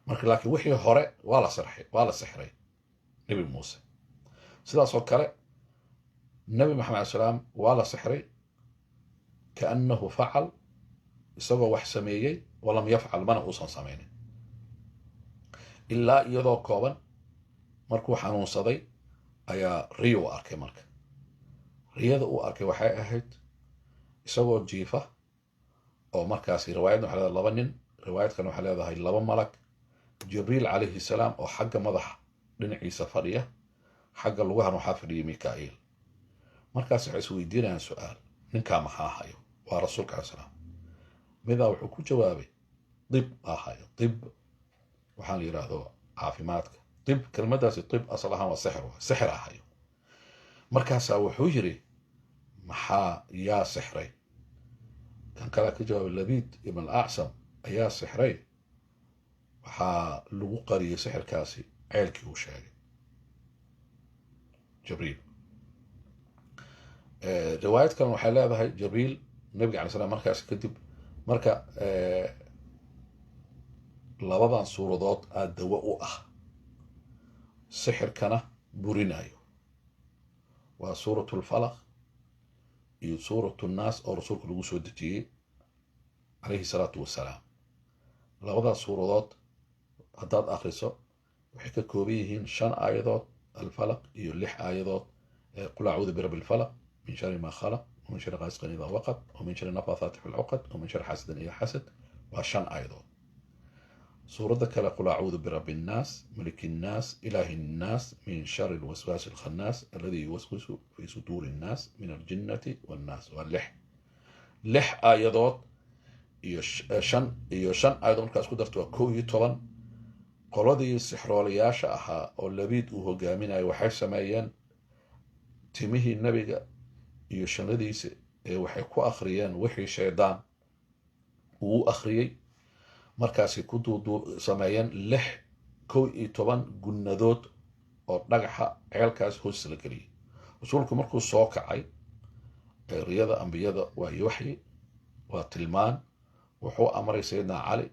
Marka laakiin wixii hore waa la sirxay, waa la sixray Nebi Muuse. Sidaas oo kale Nebi Maxamed alay salaam waa la sixray, kaannahu facal, isagoo wax sameeyey, walam yafcal, mana uusan samaynin, ilaa iyadoo kooban. Markuu xanuunsaday ayaa riyo u arkay. Marka riyada uu arkay waxay ahayd isagoo jiifa oo markaasi riwaayadna waxay leedahay laba nin, riwaayad kalena waxay leedahay laba malag, Jibriil calayhi salaam oo xagga madaxa dhinaciisa fadhiya, xagga lugahan waxaa fadhiyay Mika'iil. Markaas waxay isweydiinayaan su-aal: ninkaa maxaa hayo? Waa rasuulka alay salaam. Midaa wuxuu ku jawaabay, "Dib aa hayo." Dib waxaan la yidhaahdo caafimaadka. Dib, kelmadaasi dib asal ahaan waa sixir, waa sixir aa hayo. Markaasaa wuxuu yidhi, "Maxaa, yaa sixray?" Kan kalea ka jawaabay, "Labiid ibn al Acsam ayaa sixray, waxaa lagu qariyey sixirkaasi ceelkii uu sheegay Jibriil." Riwaayad kalena waxay leedahay Jibriil nabiga alay slam markaas kadib. Marka labadan suuradood aa dawo u ah, sixirkana burinayo, waa Suurat Lfalaq iyo Suurat Nnaas oo rasuulka lagu soo dejiyey calayhi salaatu wasalaam. Labadaas suuradood haddaad akriso, waxay ka kooban yihiin shan aayadood Alfalaq iyo lix aayadood Qul acuudu birabbi lfalaq, min shari ma khalaq, wamin shari qaasiqin idaa waqab, wamin shari nafathaati fi lcuqad, wamin shari xaasidin idaa xasad. Waa shan aayadood. Suuradda kale, Qul acuudu birabbi nnaas, maliki nnaas, ilaahi nnaas, min shari lwaswaasi alkhannaas, alladii yuwaswisu fi suduuri nnaas, min aljinnati wannaas. Waa lix aayadood iyo shan iyo shan aayadood. Markaas ku darto waa 11. Qoladii sixroolayaasha ahaa oo Labiid uu hogaaminayo waxay sameeyeen timihii nebiga iyo shanladiisa ee waxay ku akhriyeen wixii shaydaan uu u akhriyey. Markaasay ku duuduu sameeyeen lix 11 gunnadood oo dhagaxa ceelkaas hoos la geliyey. Rasuulku markuu soo kacay, riyada ambiyada waa waxyi, waa tilmaan. Wuxuu amray Sayidna Cali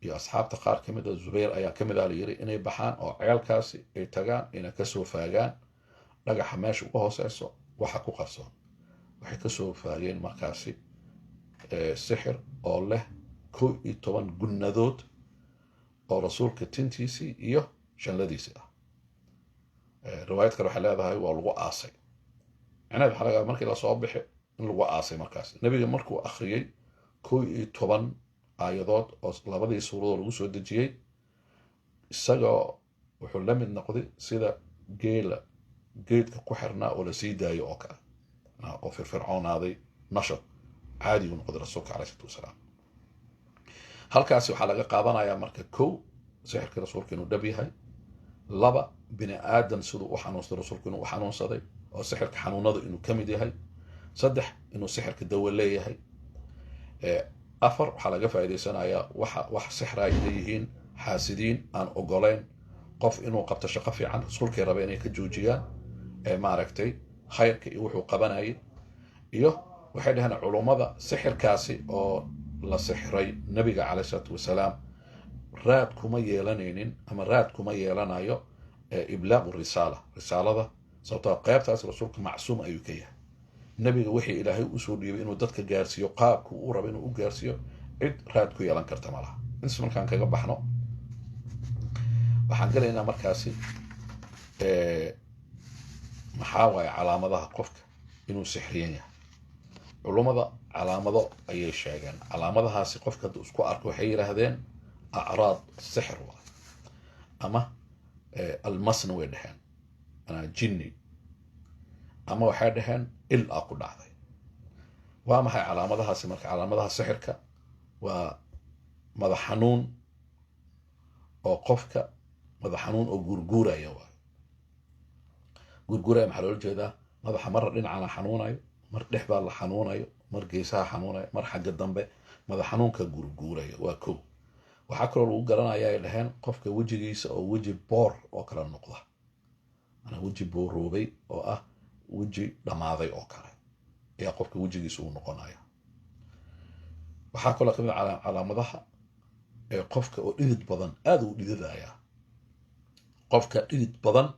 iyo asxaabta qaar ka mid a, Zubayr ayaa ka mid ah la yiri, inay baxaan oo ceelkaasi ay tagaan, inay kasoo faagaan dhagaxa meesha uga hooseyso waxa ku qarsoon. Waxay kasoo faageen markaasi sixir oo leh 11 gunnadood oo rasuulka tintiisii iyo shanladiisii ah. Riwaayad kale waxay leedahay waa lagu aasay. Macnaheed waxaa laga markii lasoo bixi in lagu aasay. Markaas nebiga markuu akhriyey 11 aayadood oo labadii suuradood lagu soo dejiyey, isagoo wuxuu la mid noqday sida geela geedka ku xirnaa oo lasii daayo oo kale, oo firfircoonaaday, nashad caadi uu noqday rasuulka caleyhi salatu wasalaam. Halkaasi waxaa laga qaadanayaa marka, kow, sixirka rasuulka inuu dhab yahay; laba, bini aadan siduu u xanuunsaday rasuulku inuu u xanuunsaday, oo sixirka xanuunada inuu ka mid yahay; saddex, inuu sixirka dawo leeyahay; afar, waxaa laga faa'iidaysanayaa waxa wax sixra ay leeyihiin xaasidiin aan ogoleyn qof inuu qabto shaqo fiican, rasuulkay raba inay ka joojiyaan maaragtay khayrka iyo wuxuu qabanayay. Iyo waxay dhaheen culummada, sixirkaasi oo la sixray nabiga caleyh isalaatu wasalaam raad kuma yeelanaynin ama raad kuma yeelanayo iblaaqu risaala, risaalada, sababtoo qeybtaas rasuulka macsuum ayuu ka yahay. Nebiga wixii Ilaahay usoo dhiibay inuu dadka gaarsiiyo qaabku uu rabo inuu u gaarsiiyo, cid raad ku yeelan karta ma laha. Intaas markaan kaga baxno, waxaan gelaynaa markaasi maxaa waaye calaamadaha qofka inuu sixriyan yahay. Culummada calaamado ayay sheegeen. Calaamadahaasi qofka hadduu isku arko, waxay yidhaahdeen acraad sixir waay, ama almasna way dhaheen, anaa jinni, ama waxay dhaheen il a ku dhacday. Waa maxay calaamadahaasi? Marka calaamadaha sixirka waa madax xanuun, oo qofka madax xanuun oo guurguuraya waayo. Guurguuraya maxaa loola jeedaa? Madaxa marra dhinacana xanuunayo, mar dhexdaa la xanuunayo, mar geesaha xanuunayo, mar xagga dambe, madax xanuunka guurguuraya waa kow. Waxaa kaloo lagu garanayaa ay dhaheen qofka wejigiisa oo weji boor oo kale noqda, manaa weji booroobay oo ah weji dhammaaday oo kale ayaa qofka wejigiisa uu noqonaya. Waxaa kaloo kamid ah calaamadaha ee qofka oo dhidid badan, aada uu dhididaya, qofka dhidid badan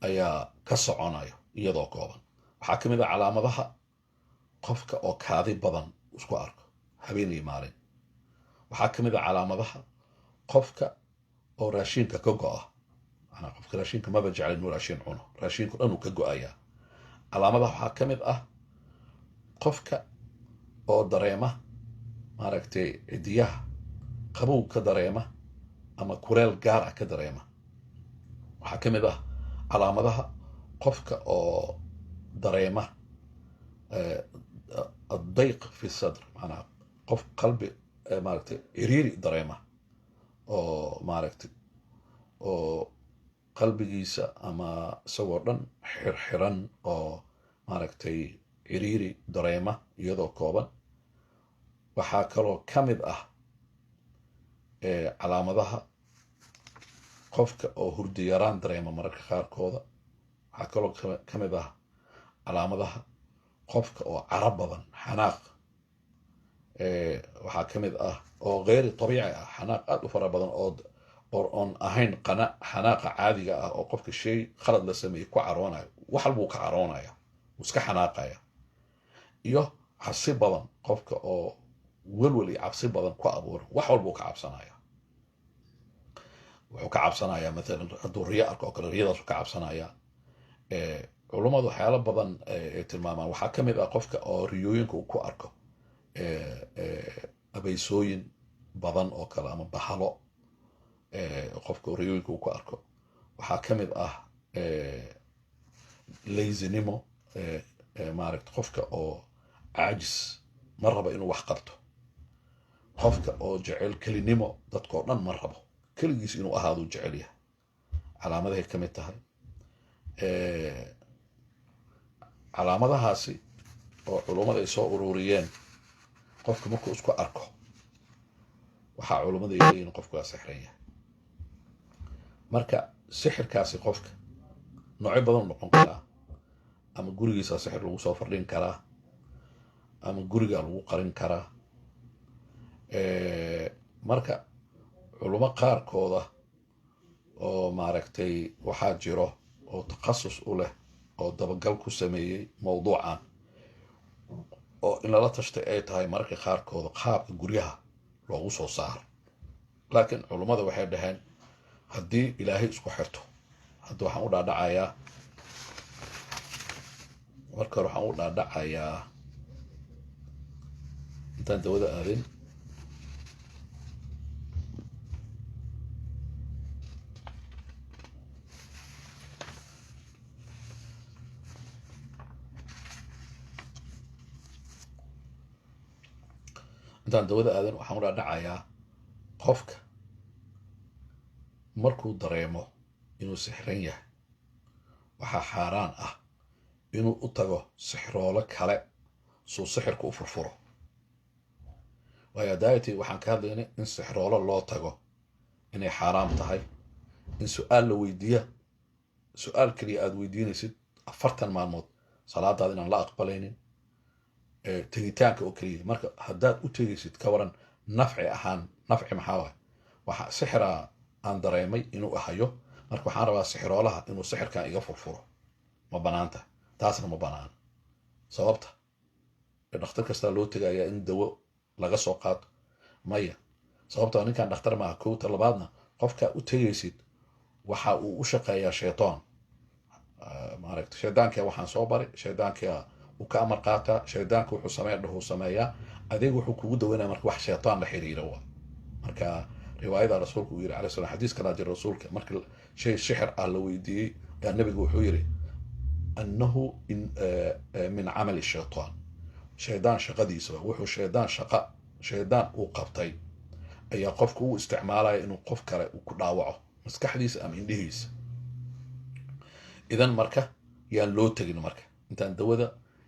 ayaa ka soconayo iyadoo kooban. Waxaa kamid ah calaamadaha qofka oo kaadi badan isku arko habeen iyo maalin. Waxaa kamid ah calaamadaha qofka oo raashinka ka go'a, manaa qofka raashinka maba jecla inuu raashin cuno, raashinku dhan uu ka go'ayaa. Calaamadaha waxaa kamid ah qofka oo dareema maaragtay cidiyaha qabow ka dareema ama kureel gaar ah ka dareema. Waxaa kamid ah calaamadaha qofka oo dareema addayq fi sadr, macnaha qof qalbi maaragtay ciriiri dareema oo maaragtay oo qalbigiisa ama isagoo dhan xirxiran oo maaragtay ciriiri dareema iyadoo kooban. Waxaa kaloo ka mid ah calaamadaha qofka oo hurdi yaraan dareema mararka qaarkooda. Waxaa kaloo ka mid ah calaamadaha qofka oo caro badan, xanaaq. Waxaa ka mid ah oo geyri tabiici ah, xanaaq aada u fara badan oo oon ahayn xanaaqa caadiga ah oo qofka shay khalad la sameeyey ku caroonayo, wax walbuu ka caroonaya, wuu iska xanaaqaya. Iyo cabsi badan, qofka oo welwel iyo cabsi badan ku abuura, wax walbuu ka cabsanaya. Wuxuu ka cabsanayaa mathalan hadduu riyo arko oo kale, riyadaasuu ka cabsanaya. Culummadu waxyaalo badan ay tilmaamaan. Waxaa ka mid ah qofka oo riyooyinka uu ku arko abeysooyin badan oo kale ama bahalo, qofka oo riyooyinka uu ku arko. Waxaa ka mid ah lazinimo, maaragta qofka oo caajis, ma rabo inuu wax qabto. Qofka oo jecel kelinimo, dadkoo dhan ma rabo, keligiis inuu ahaaduu jecel yahay, calaamadahay ka mid tahay. Calaamadahaasi oo culummada ay soo ururiyeen, qofka markuu isku arko waxaa culummada ay leeyihin qofku waa sixran yahay. Marka sixirkaasi qofka noocyo badan noqon karaa, ama gurigiisa sixir lagu soo fardhin karaa, ama guriga lagu qarin karaa. Marka culummo qaarkooda oo maaragtay waxaa jiro oo takhasus u leh oo dabagal ku sameeyey mawduucan, oo in lala tashtay ay tahay mararka qaarkooda qaabka guryaha loogu soo saaro. Laakiin culummada waxay dhaheen haddii ilaahay isku xirto. Hadda waxaan u dhaadhacayaa, marka hore waxaan u dhaadhacayaa intaan dawada aadin, intaan dawada aadin waxaan u dhaadhacayaa qofka markuu dareemo inuu sixran yahay, waxaa xaaraan ah inuu u tago sixroolo kale suu sixirka u furfuro. Waayo daayati waxaan ka hadlaynay in sixroolo loo tago inay xaaraam tahay, in su-aal la weydiiya, su-aal keliya aada weydiinaysid 40 maalmood salaadaada inaan la aqbalaynin, tegitaanka oo keliya. Marka haddaad u tegaysid ka waran nafci ahaan, nafci maxaa waay? Waxa sixiraa aan dareemay inuu ahayo, marka waxaan rabaa sixiroolaha inuu sixirkan iga furfuro, ma banaanta? Taasna ma banaan. Sababta dhakhtar kastaa loo tegayaa in dawo laga soo qaato maya, sababta ninkan dhakhtar maaha. Kowta labaadna qofkaa u tegaysid waxa uu u shaqeeyaa shaytaan, maaragta shaydaankia waxaan soo baray, shaydaankia uu ka amar qaataa, shaydaanka wuxuu sameeya dhahuu sameeyaa, adeeg wuxuu kugu daweynaya. Marka wax shaytaan la xiriira waa marka riwaayada rasuulka uu yiri alayh salam, xadiis kalaa jira rasuulka marka shay sixir ah la weydiiyey ayaa nabigu wuxuu yiri annahu min camali shaytaan, shaydaan shaqadiisa, wuxuu shaydaan shaqa shaydaan uu qabtay ayaa qofka u isticmaalaya inuu qof kale uu ku dhaawaco maskaxdiisa ama indhihiisa. Idan marka yaan loo tegin, marka intaan dawada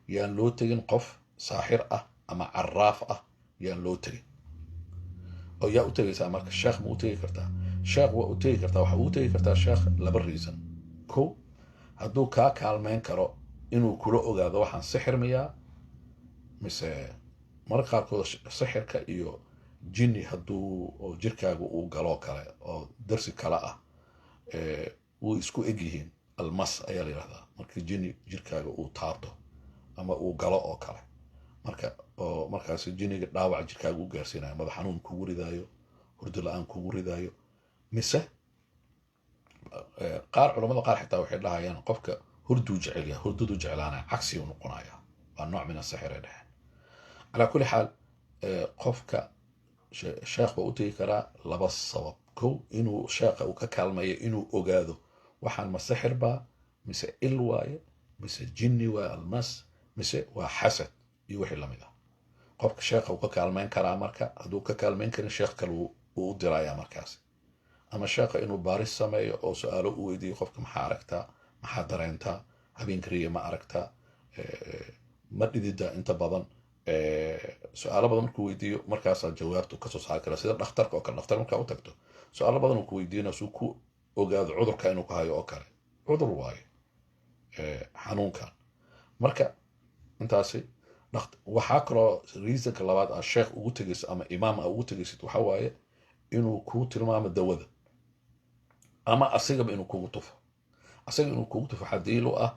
yaan loo tegin qof saaxir ah ama caraaf ah, yaan loo tegin. Oo yaa u tegaysaa marka? Sheekh ma u tegi kartaa? Sheekh waa u tegi kartaa. Waxaa ugu tegi kartaa sheekh laba reason. Ko, hadduu kaa kaalmeyn karo inuu kula ogaado waxaan sixir miyaa mise. Mararka qaarkood sixirka iyo jinni hadduu oo jirkaaga uu galoo kale oo darsi kale ah, wuu isku eg yihiin. Almas ayaa la yidhahdaa markii jinni jirkaaga uu taabto ama uu galo oo kale. Marka oo markaasi jinniga dhaawac jirkaaga u gaarsiinayo, madax xanuun kugu ridaayo, hurdo la-aan kugu ridaayo, mise qaar culamada qaar xitaa waxay dhahayaan qofka hurduu jecel yahay, hurdaduu jeclaanaya, cagsi uu noqonaya, waa nooc min asixir ay dheheen. Calaa kulli xaal, qofka sheekh waa u tegi karaa laba sabab. Kow, inuu sheekha uu ka kaalmayo inuu ogaado waxaan ma sixir baa mise il waaye mise jinni waaye, almas, mise waa xasad iyo wixii lamid ah. Qofka sheekha uu ka kaalmeyn karaa. Marka hadduu ka kaalmeyn karin, sheekh kale wuu u dirayaa markaasi, ama sheekha inuu baaris sameeyo oo su-aalo u weydiiyo qofka: maxaa aragtaa? Maxaa dareentaa? Habeenka riya ma aragtaa? Ma dhidida inta badan? Su-aalo badan markuu weydiiyo, markaasaa jawaabtu kasoo saari kara. Sida dhakhtarka oo kale, dhakhtar markaa u tagto, su-aalo badan uu ku weydiinaya suu ku ogaado cudurka inuu ku hayo oo kale. Cudur waayo xanuunkan. Marka intaasi waxaa kaloo reasonka labaad aa sheekh ugu tegaysid ama imaam aa ugu tegaysid waxa waaye inuu kuu tilmaamo dawada ama asigaba inuu kugu tufo. Asiga inuu kugu tufo waxaa daliil u ah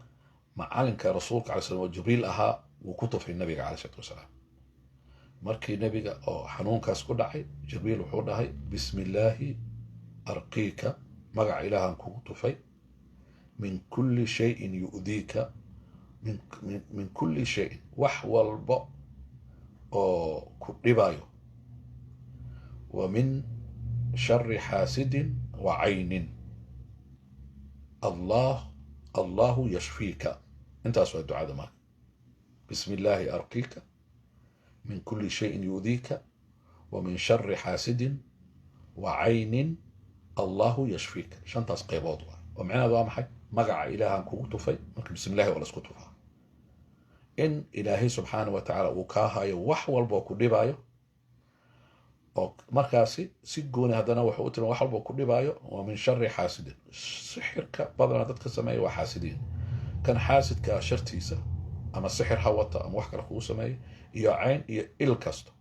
macalinka rasuulka alay slam oo Jibriil ahaa wuu ku tufay nabiga calay salatu wasalaam. Markii nabiga oo xanuunkaas ku dhacay, Jibriil wuxuu dhahay: "Bismi illaahi arqiika", magaca ilaahan kugu tufay, "min kulli shayin yu'diika", min kulli shayin, wax walba oo ku dhibayo, wa min shari xaasidin wa caynin, Allahu yashfiika. Intaas waa ducada marka: bismi illaahi arqiika min kulli shayin yu'diika wa min shari xaasidin wa caynin, Allahu yashfiika. Shantaas qaybood waa oo micnaheedu waa maxay? Magaca ilaahan kugu tufay. Marka bismi illahi waa la isku tufaa in Ilaahay subxaana wa tacaala uu kaa hayo wax walba oo ku dhibaayo. Oo markaasi si gooni haddana wuxuu u tilmaamay wax walba oo ku dhibaayo, waa min shari xaasidin. Sixirka badanaa dadka sameeya waa xaasidiin. Kan xaasidkaa shartiisa, ama sixir ha wata ama wax kale kugu sameeya, iyo cayn iyo il kasto.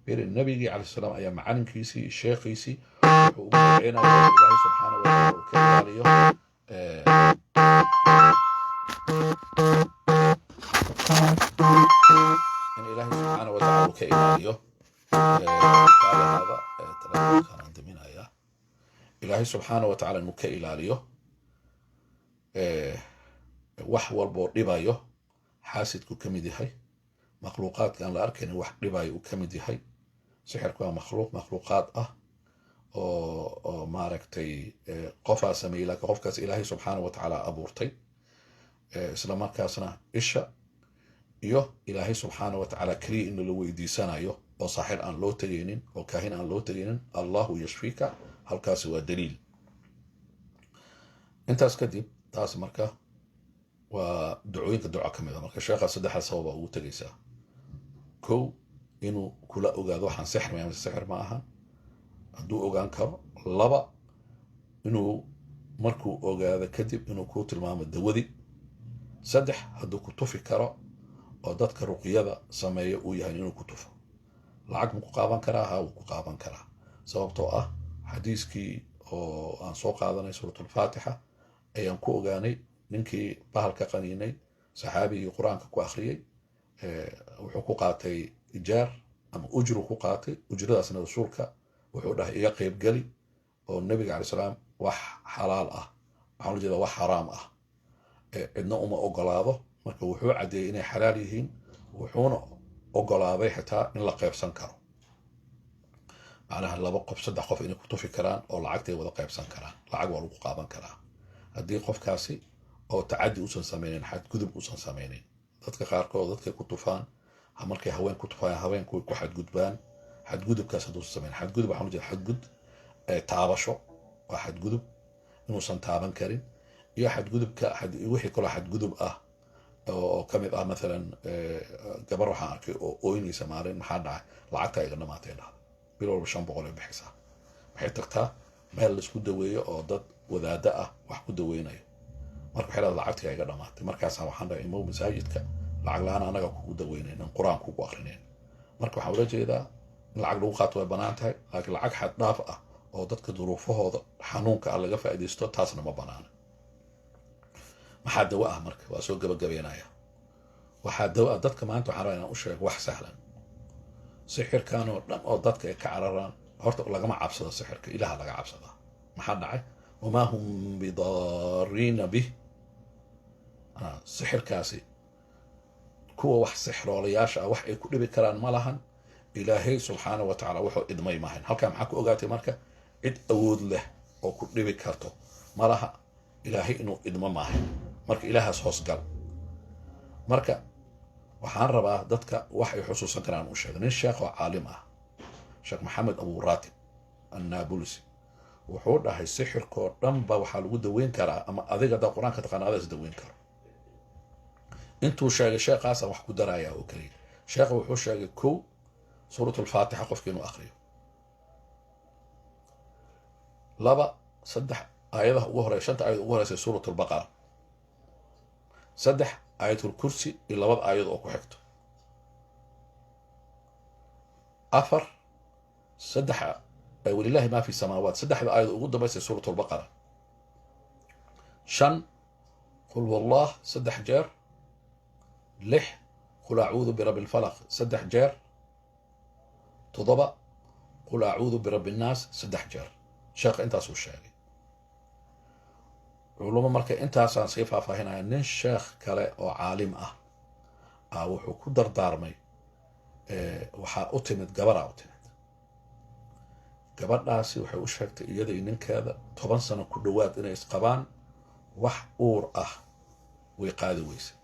Beri nabigii calayh salaam ayaa macalinkiisii, sheekhiisii, wuxuu ugu duceynaya Ilaahay subxaana wa tacaala uu ka ilaaliyo in Ilaahay subxaana wa tacaala uu ka ilaaliyo kaalahaada. Telefoonkaan aan daminaya. Ilaahay subxaana wa tacaala inuu ka ilaaliyo wax walboo dhibayo, xaasidku ka mid yahay, makhluuqaadka aan la arkaynin wax dhibayo uu ka mid yahay. Sixirku waa makhluuq makhluuqaad ah oo maaragtay qofaa sameeyey, laakiin qofkaas Ilaahay subxaana wa tacaala abuurtay. Isla markaasna isha iyo Ilaahay subxaana wa tacaala keliya in la weydiisanayo oo saaxir aan loo tegaynin oo kaahin aan loo tegaynin. Allahu yashfiika, halkaasi waa daliil. Intaas kadib, taas marka waa ducooyinka, duco ka mid a. Marka sheekha saddexda sababa ugu tegaysaa: kow, inuu kula ogaado waxaan sixir ma sixir ma aha, hadduu ogaan karo. Laba, inuu markuu ogaado kadib inuu kuu tilmaamo dawadii. Saddex, hadduu ku tufi karo oo dadka ruqyada sameeyo uu yahay, inuu ku tufo. Lacag ma ku qaadan karaa? Ha, wuu ku qaadan karaa, sababtoo ah xadiiskii oo aan soo qaadanay, suuratulfaatixa, ayaan ku ogaanay ninkii bahalka qaniinay, saxaabigii qur-aanka ku akhriyey, wuxuu ku qaatay ijaar ama ujru ku qaatay. Ujradaasna rasuulka wuxuu dhahay: "Iga qaybgeli." Oo nabiga calay salaam wax xalaal ah, waxaan ula jeedaa wax xaraam ah, cidna uma ogolaado. Marka wuxuu caddeeyey inay xalaal yihiin, wuxuuna ogolaaday xitaa in la qaybsan karo, macnaha laba qof, saddex qof inay ku tufi karaan oo lacagtay wada qaybsan karaan. Lacag waa lagu qaadan karaa haddii qofkaasi oo tacaddi uusan sameynin, xadgudub uusan sameynin. Dadka qaarkood dadkay ku tufaan, markay haween ku tufaan, haweenku way ku xadgudbaan. Xadgudubkaas hadduusan sameynin, xadgudub waxaan ujeeda xadgud taabasho waa xadgudub, inuusan taaban karin, iyo xadgudubka wixii kaloo xadgudub ah oo ka mid ah. Mathalan, gabar waxaan arkay oo ooynaysa maalin. "Maxaa dhacay?" "Lacagtaa iga dhamaatay," dhahda. Bil walba 500 ay bixisaa. Waxay tagtaa meel laisku daweeyo oo dad wadaaddo ah wax ku daweynayo. Marka waxay leedahay lacagtii iga dhamaatay. Markaasaa waxaan dhahay imow masaajidka, lacag la-aan anaga kugu daweynayna, qur-aan kugu akrinayna. Marka waxaan ula jeedaa in lacag lagu qaato way bannaan tahay, laakiin lacag xad dhaaf ah oo dadka duruufahooda xanuunka ah laga faa'iidaysto, taasna ma banaana. Maxaa dawo ah? Marka waa soo gabagabeynaya. Waxaa dawo ah dadka maanta waxaan rabaa inaan u sheego wax sahlan. Sixirkan oo dhan oo dadka ay ka cararaan, horta lagama cabsado sixirka, ilaha laga cabsadaa. Maxaa dhacay? Wamaa hum bidaariina bih. Sixirkaasi kuwa wax sixroolayaasha ah wax ay ku dhibi karaan ma lahan, Ilaahay subxaana wa tacaala wuxuu idmay mahayn. Halkaa maxaa ku ogaatay? Marka cid awood leh oo ku dhibi karto ma laha, Ilaahay inuu idmo maahayn. Marka ilaahaas hoosgal. Marka waxaan rabaa dadka wax ay xusuusan karaan u sheego. Nin sheekh oo caalim ah, Sheekh Maxamed Abu Ratib Annaabulsi, wuxuu dhahay sixirkoo dhan ba waxaa lagu daweyn karaa, ama adiga haddaa Qur-aanka taqaana adaas daweyn karo. Intuu sheegay sheekhaasaan wax ku darayaa oo keliya. Sheekha wuxuu sheegay kow, Suurat Alfaatixa qofka inuu akriyo; laba, saddex aayadaha ugu horey, shanta aayad ugu horeysa Suurat Albaqara; saddex, Aayatulkursi iyo labada aayad oo ku xigto; afar, saddex walilahi maa fi samaawaat, saddexda aayad ugu dambaysa Suurat Albaqara; shan, qul wallah saddex jeer; lix, qul acuudu birabbi alfalaq saddex jeer; toddoba, qul acuudu birabbi innaas saddex jeer. Sheekha intaasuu sheegay. Culumo marka intaasaan sii faahfaahinaya. Nin sheekh kale oo caalim ah wuxuu ku dardaarmay, waxaa u timid gabaraa u timid. Gabadhaasi waxay u sheegtay iyada iyo ninkeeda 10 sano ku dhowaad inay isqabaan, wax uur ah way qaadi weysay.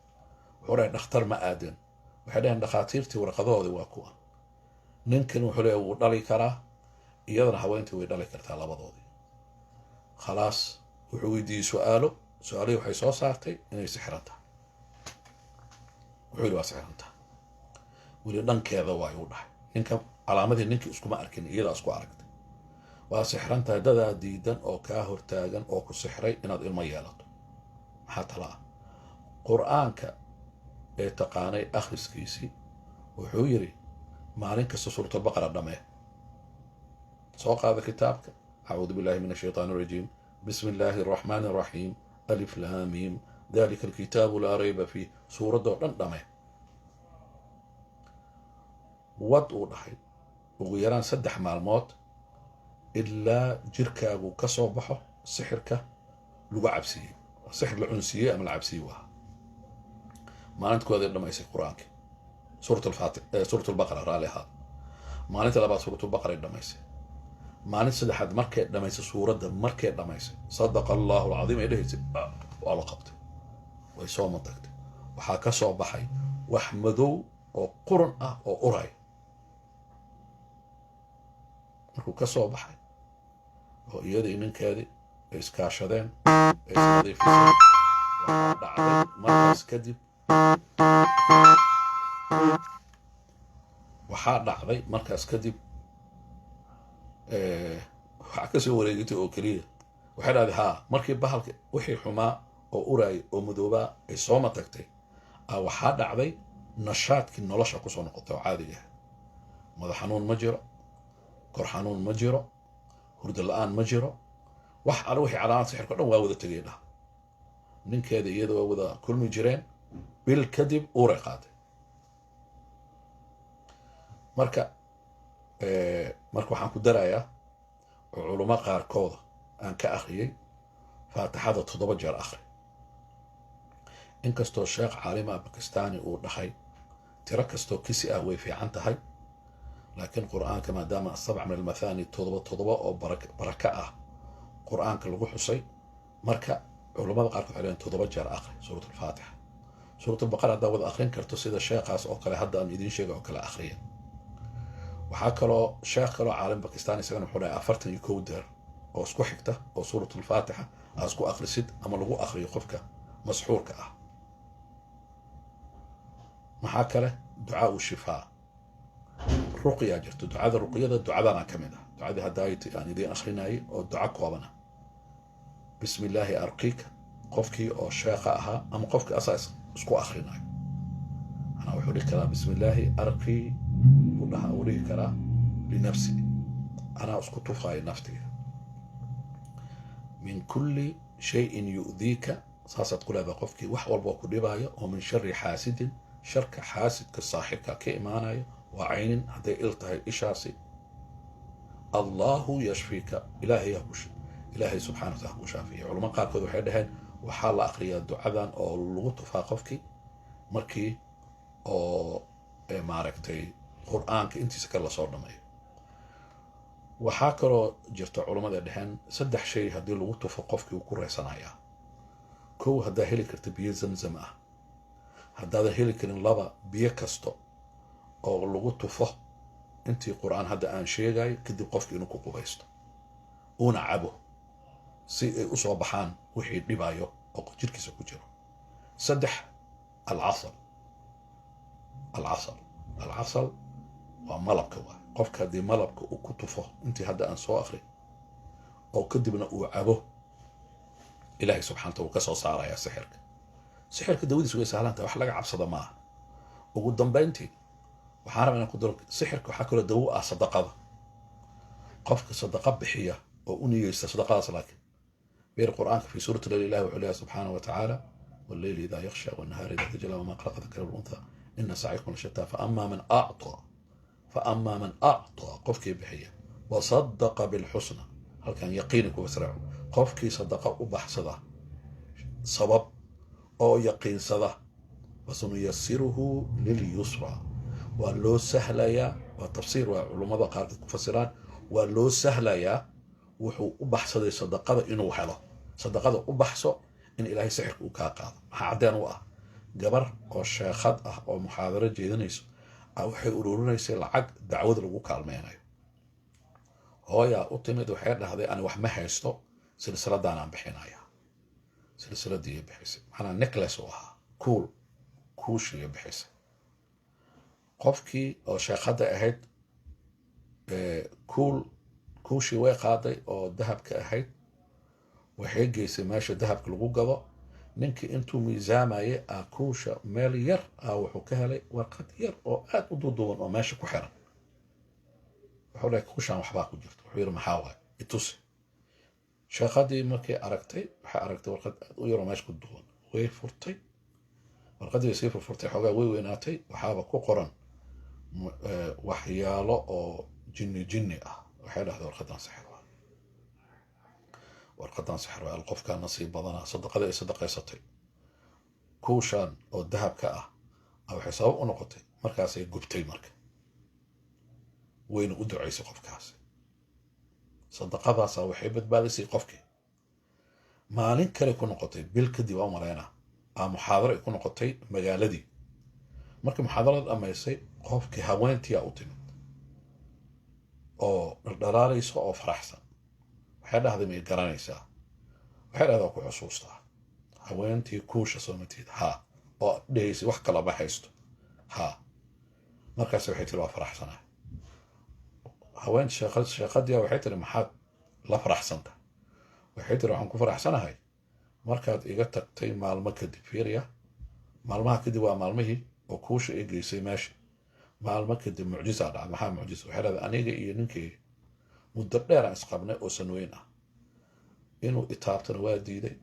Wuxuu dhahay dhakhtar ma aadeen? Waxay dhaheen dhakhaatiirtii warqadahoodii waa kuwa. Ninkan wuxuu leeyahay wuu dhali karaa, iyadana haweentii way dhali kartaa, labadoodii. Khalaas, wuxuu weydiiyey su-aalo. Su-aalihii waxay soo saartay inay sixiran tahay. Wuxuu yidhi waa sixiran tahay, weli dhankeeda waayuu dhahay. Ninka calaamadii ninkii iskuma arkin, iyadaa isku aragtay. Waa sixran tahay, dadaa diidan oo kaa hortaagan oo ku sixray inaad ilmo yeelato. Maxaa tala ah? Qur-aanka ee taqaanay akhriskiisii, wuxuu yidhi maalin kasta Suuratulbaqara dhamee, soo qaada kitaabka, acuudu billahi min ashaytaan arajiim, bismi illaahi araxmaani araxiim, alif laam miim, dalika alkitaabu laa rayba fiih, suuraddoo dhan dhamee. Wad uu dhahay ugu yaraan 3 maalmood ilaa jirkaagu ka soo baxo sixirka lagu cabsiiyey, sixir la cunsiiyey ama la cabsiiyey waha. Maalinta koowaad dhamaysay qur-aankii Suurat Albaqara, raalli ahaad. Maalinta labaad Suuratulbaqara ay dhamaysay. Maalinta saddexaad markay dhamaysay suuradda, markay dhamaysay sadaqa Allahu alcadiim ay dhehaysay, waa la qabtay, way soo mantagtay. Waxaa ka soo baxay wax madow oo quran ah oo uray. Markuu ka soo baxay oo iyadii ninkeedii ay iskaashadeen, ay isnadiifisay, waxaa dhacday markaas kadib, waxaa dhacday markaas kadib, waxaa kasoo wareegatay oo keliya, waxay dhahday haa, markii bahalka wixii xumaa oo uraayay oo madoobaa ay soo matagtay, waxaa dhacday nashaadkii nolosha kusoo noqotay oo caadiga ah. Madax xanuun ma jiro, kor xanuun ma jiro, hurdo la-aan ma jiro, wax alle wixii calaamad sixirka o dhan waa wada tegay dhah. Ninkeeda iyada waa wada kulmi jireen, bil kadib uuray qaaday. Marka marka waxaan ku darayaa oo culamo qaarkooda aan ka akhriyey, Faatixada 7 jeer akhri. Inkastoo sheekh caalima Bakistani uu dhahay tiro kastoo kisi ah way fiican tahay, laakiin qur-aanka maadaama asabc min almathani 7 7 oo baraka ah qur-aanka lagu xusay, marka culamada qaarkood waxay leeyihin 7 jeer akhri Suurat Alfaatixa. Suurat Albaqara haddaa wada akhrin karto sida sheekhaas oo kale hadda aan idiin sheega oo kale akhriya. Waxaa kaloo sheekh kaloo caalim Bakistan isagana wuxuu dhahay 41 deer oo isku xigta oo Suurat Alfaatixa aad isku akhrisid ama lagu akhriyo qofka masxuurka ah. Maxaa kale? Ducaau shifaa. Ruqyaa jirto, ducada ruqyada, ducadana ka mid ah ducadii hadda aan idiin akhrinayay oo duco kooban ah, "Bismi illaahi arqiika". Qofkii oo sheekha ahaa ama qofkii asaa isku akhrinayo, manaa wuxuu dhihi karaa "Bismi illaahi arqii", uu dhaha, uu dhihi karaa linafsi, anaa isku tufaayo naftiga, "min kulli shayin yu'diika", saasaad ku leedahay qofkii wax walba ku dhibaayo, oo "min shari xaasidin", sharka xaasidka saaxirka ka imaanayo, "wa caynin", hadday il tahay ishaasi, "Allahu yashfiika", Ilaahay ha ku Ilaahay subxana wa taala ku shaafiya. Culamo qaarkood waxay dhaheen waxaa la akriyaa ducadan oo lagu tufaa qofkii markii oo maaragtay Qur-aanka intiisa kale lasoo dhameeyo. Waxaa kaloo jirta culammada dheheen saddex shay haddii lagu tufo qofkii wuu ku reysanayaa. Kow, haddaa heli karta biyo Zamzam ah. Haddaadan heli karin, laba, biyo kasto oo lagu tufo intii Qur-aan hadda aan sheegayo, kadib qofki inuu ku qubaysto uuna cabo si ay usoo baxaan wixii dhibayo oo jirkiisa ku jiro. Saddex, alcasal. Alcasal, alcasal waa malabka. Waa qofka haddii malabka uu ku tufo intii hadda aan soo akri oo kadibna uu cabo, Ilahay subxana wataala wuu ka soo saarayaa sixirka. Sixirka dawadiisu way sahlan tahay, wax laga cabsada maaha. Ugu dambayntii waxaan rabaa inaan ku daro, sixirka waxaa kaloo dawo ah sadaqada. Qofka sadaqa bixiya oo u niyeysta sadaqadaas, laakiin bir Qur'aanka fi suurati Leyl Ilahi wuxuu leeyahay subxaanahu wa tacaala: "والليل إذا يغشى والنهار إذا تجلى وما خلق الذكر والأنثى إن سعيكم لشتى فأما من أعطى". فأما من أعطى، qofkii bixiya، وصدق بالحسنى، halkan yaqiini ku fasiraacu, qofkii sadaqa u baxsada sabab oo yaqiinsada، فسنيسره لليسرى، waa loo sahlayaa. Waa tafsiir, waa culummada qaarkood ku fasiraan, waa loo sahlayaa wuxuu u baxsaday sadaqada inuu helo. Sadaqada u baxso in Ilaahay sixirka uu kaa qaado. Maxaa caddeen u ah? Gabar oo sheekhad ah oo muxaadaro jeedinayso waxay ururinaysay lacag dacwada lagu kaalmeynayo. Hooyaa u timid, waxay dhahday: "Ani wax ma haysto, silsiladaanaan bixinaya." Silsiladii bixisay, macnaa necklace uu ahaa, kuul, kuushiiya bixisay. Qofkii oo sheekhadda ahayd kuul kuushii way qaaday oo dahabka ahayd, waxay geysay meesha dahabka lagu gado. Ninkii intuu miisaamayay a kuusha meel yar ah wuxuu ka helay warqad yar oo aad u duuduuban oo meesha ku xiran. Wuxuu dhahay: "Kuushaan waxbaa ku jirta." Wuxuu yidhi: "Maxaa waay? Itusi." Sheekhadii markay aragtay, waxay aragtay warqad aad u yar oo meesha ku duuban. Way furtay warqaddii, way sii furfurtay, xoogaa way weynaatay. Waxaaba ku qoran waxyaalo oo jinni jinni ah. Waxay dhahday: "Warqadan sixir waa, warqadan sixir waa." Qofkaa nasiib badanaa, sadaqada ay sadaqaysatay, kuushaan oo dahabka ah, waxay sabab u noqotay markaasay gubtay. Marka wayna u ducaysay qofkaasi. Sadaqadaasaa waxay badbaadisay qofkii. Maalin kale ku noqotay, bil kadib waa maleynaa, muxaadaro ay ku noqotay magaaladii. Markii muxaadarada dhammaysay, qofkii haweentiyaa u timid oo dhaldhalaalaysa oo faraxsan. Waxay dhahday: "Ma i garanaysaa?" Waxay dhahday: "Waa ku xusuustaa, haweentii kuusha soomatid haa, oo dhehaysay wax kalama haysto haa." Markaas waxay tiri: "Waa faraxsanaa." Haweent sheekhadiya waxay tiri: "Maxaad la faraxsanta?" Waxay tiri: "Waxaan ku faraxsanahay markaad iga tagtay maalmo kadib." Fiiriya, maalmaha kadib waa maalmihii oo kuusha i geysay meesha. Maalmo kadib mucjizaa dhacday. Maxaa mucjiza? Waxay dhahday: "Aniga iyo ninkii muddo dheer aan isqabnay oo sanweyn ah, inuu itaabtana waa diiday,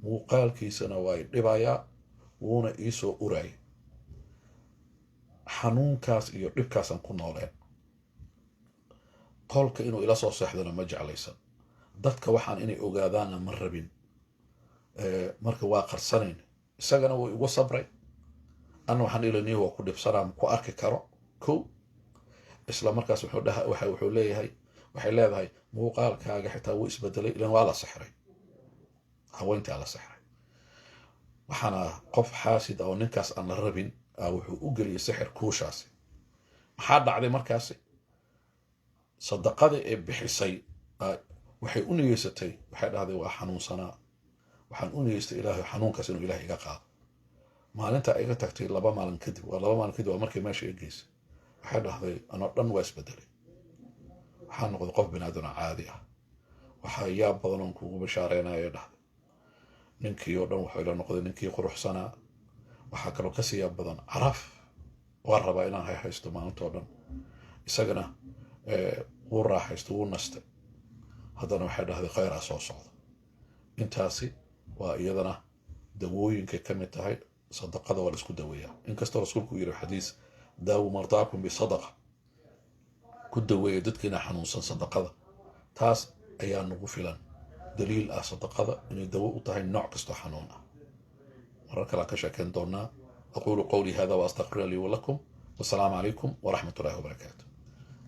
muuqaalkiisana waa i dhibayaa, wuuna iisoo urayay. Xanuunkaas iyo dhibkaasaan ku nooleen. Qolka inuu ila soo seexdana ma jeclaysan, dadka waxaan inay ogaadaanna ma rabin. Marka waa qarsanayn, isagana wuu igu sabray, anna waxaan ilanihi waa ku dhibsanaa, ma ku arki karo." Kow, isla markaas wuxuu dhaha, waxa wuxuu leeyahay, waxay leedahay: "Muuqaalkaaga xitaa wuu isbedelay." Ilan waa la sixray, haweentaa la sixray. Waxaana qof xaasid ah oo ninkaas aan la rabin wuxuu u geliyay sixir kuushaasi. Maxaa dhacday markaasi? Sadaqadii ay bixisay waxay u niyeysatay, waxay dhahday: "Waa xanuunsanaa, waxaan u niyeystay Ilaahay xanuunkaas inuu Ilaah iga qaado." Maalinta iga tagtay 2 maalin kadib, waa 2 maalin kadib, waa markii meesha i geysay. Waxay dhahday, anoo dhan waa isbedelay, waxaa noqday qof binaadana caadi ah. Waxaa yaab badan oon kugu bashaareynaya, dhahday, ninkii oo dhan wuxuu ila noqday ninkii quruxsanaa. Waxaa kaloo kasii yaab badan caraf waan rabaa inaan hayhaysto maalintoo dhan. Isagana wuu raaxaysto, wuu nastay. Haddana waxay dhahday, khayraa soo socda. Intaasi waa iyadana dawooyinkay ka mid tahay. Sadaqada waa la isku daweeyaa, inkastoo rasuulku uu yiri xadiis: "Daawu mardaakum bisadaqa", ku daweeya dadkiina xanuunsan sadaqada. Taas ayaa nagu filan daliil ah sadaqada inay dawo u tahay nooc kastoo xanuun ah. Marar kale aan ka sheekeyn doonaa. Aqulu qawlii hada wa astaqfiru lii walakum, wasalaamu calaykum waraxmat ullahi wabarakaatu.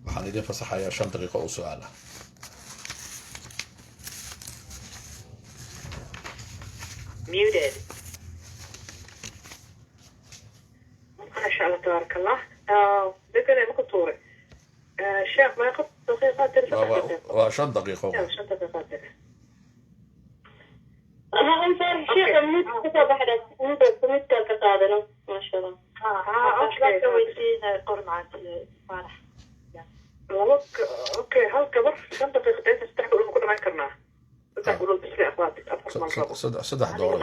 Waxaan idin fasaxayaa 5 daqiiqo oo su-aal ah. Muted. Maasha Allah, tabaaraka Allah. Deganay ma ku tuuray, sheekh? Meeqa daqiiqaad tiri? 3 daqiiqo. Waa 5 daqiiqo. 5 daqiiqaad tiri. Sheekha mid kasoo baxda, midka ka qaadano, maasha Allah. Okay. Qor macaanti Faarax. Laba, okay, hal gabar 5 daqiiqo daysa, saddex gabdhood ma ku dhamayn karnaa? Saddex gabdhood bisli aqwaati, afar mal rabo. Saddex dooro.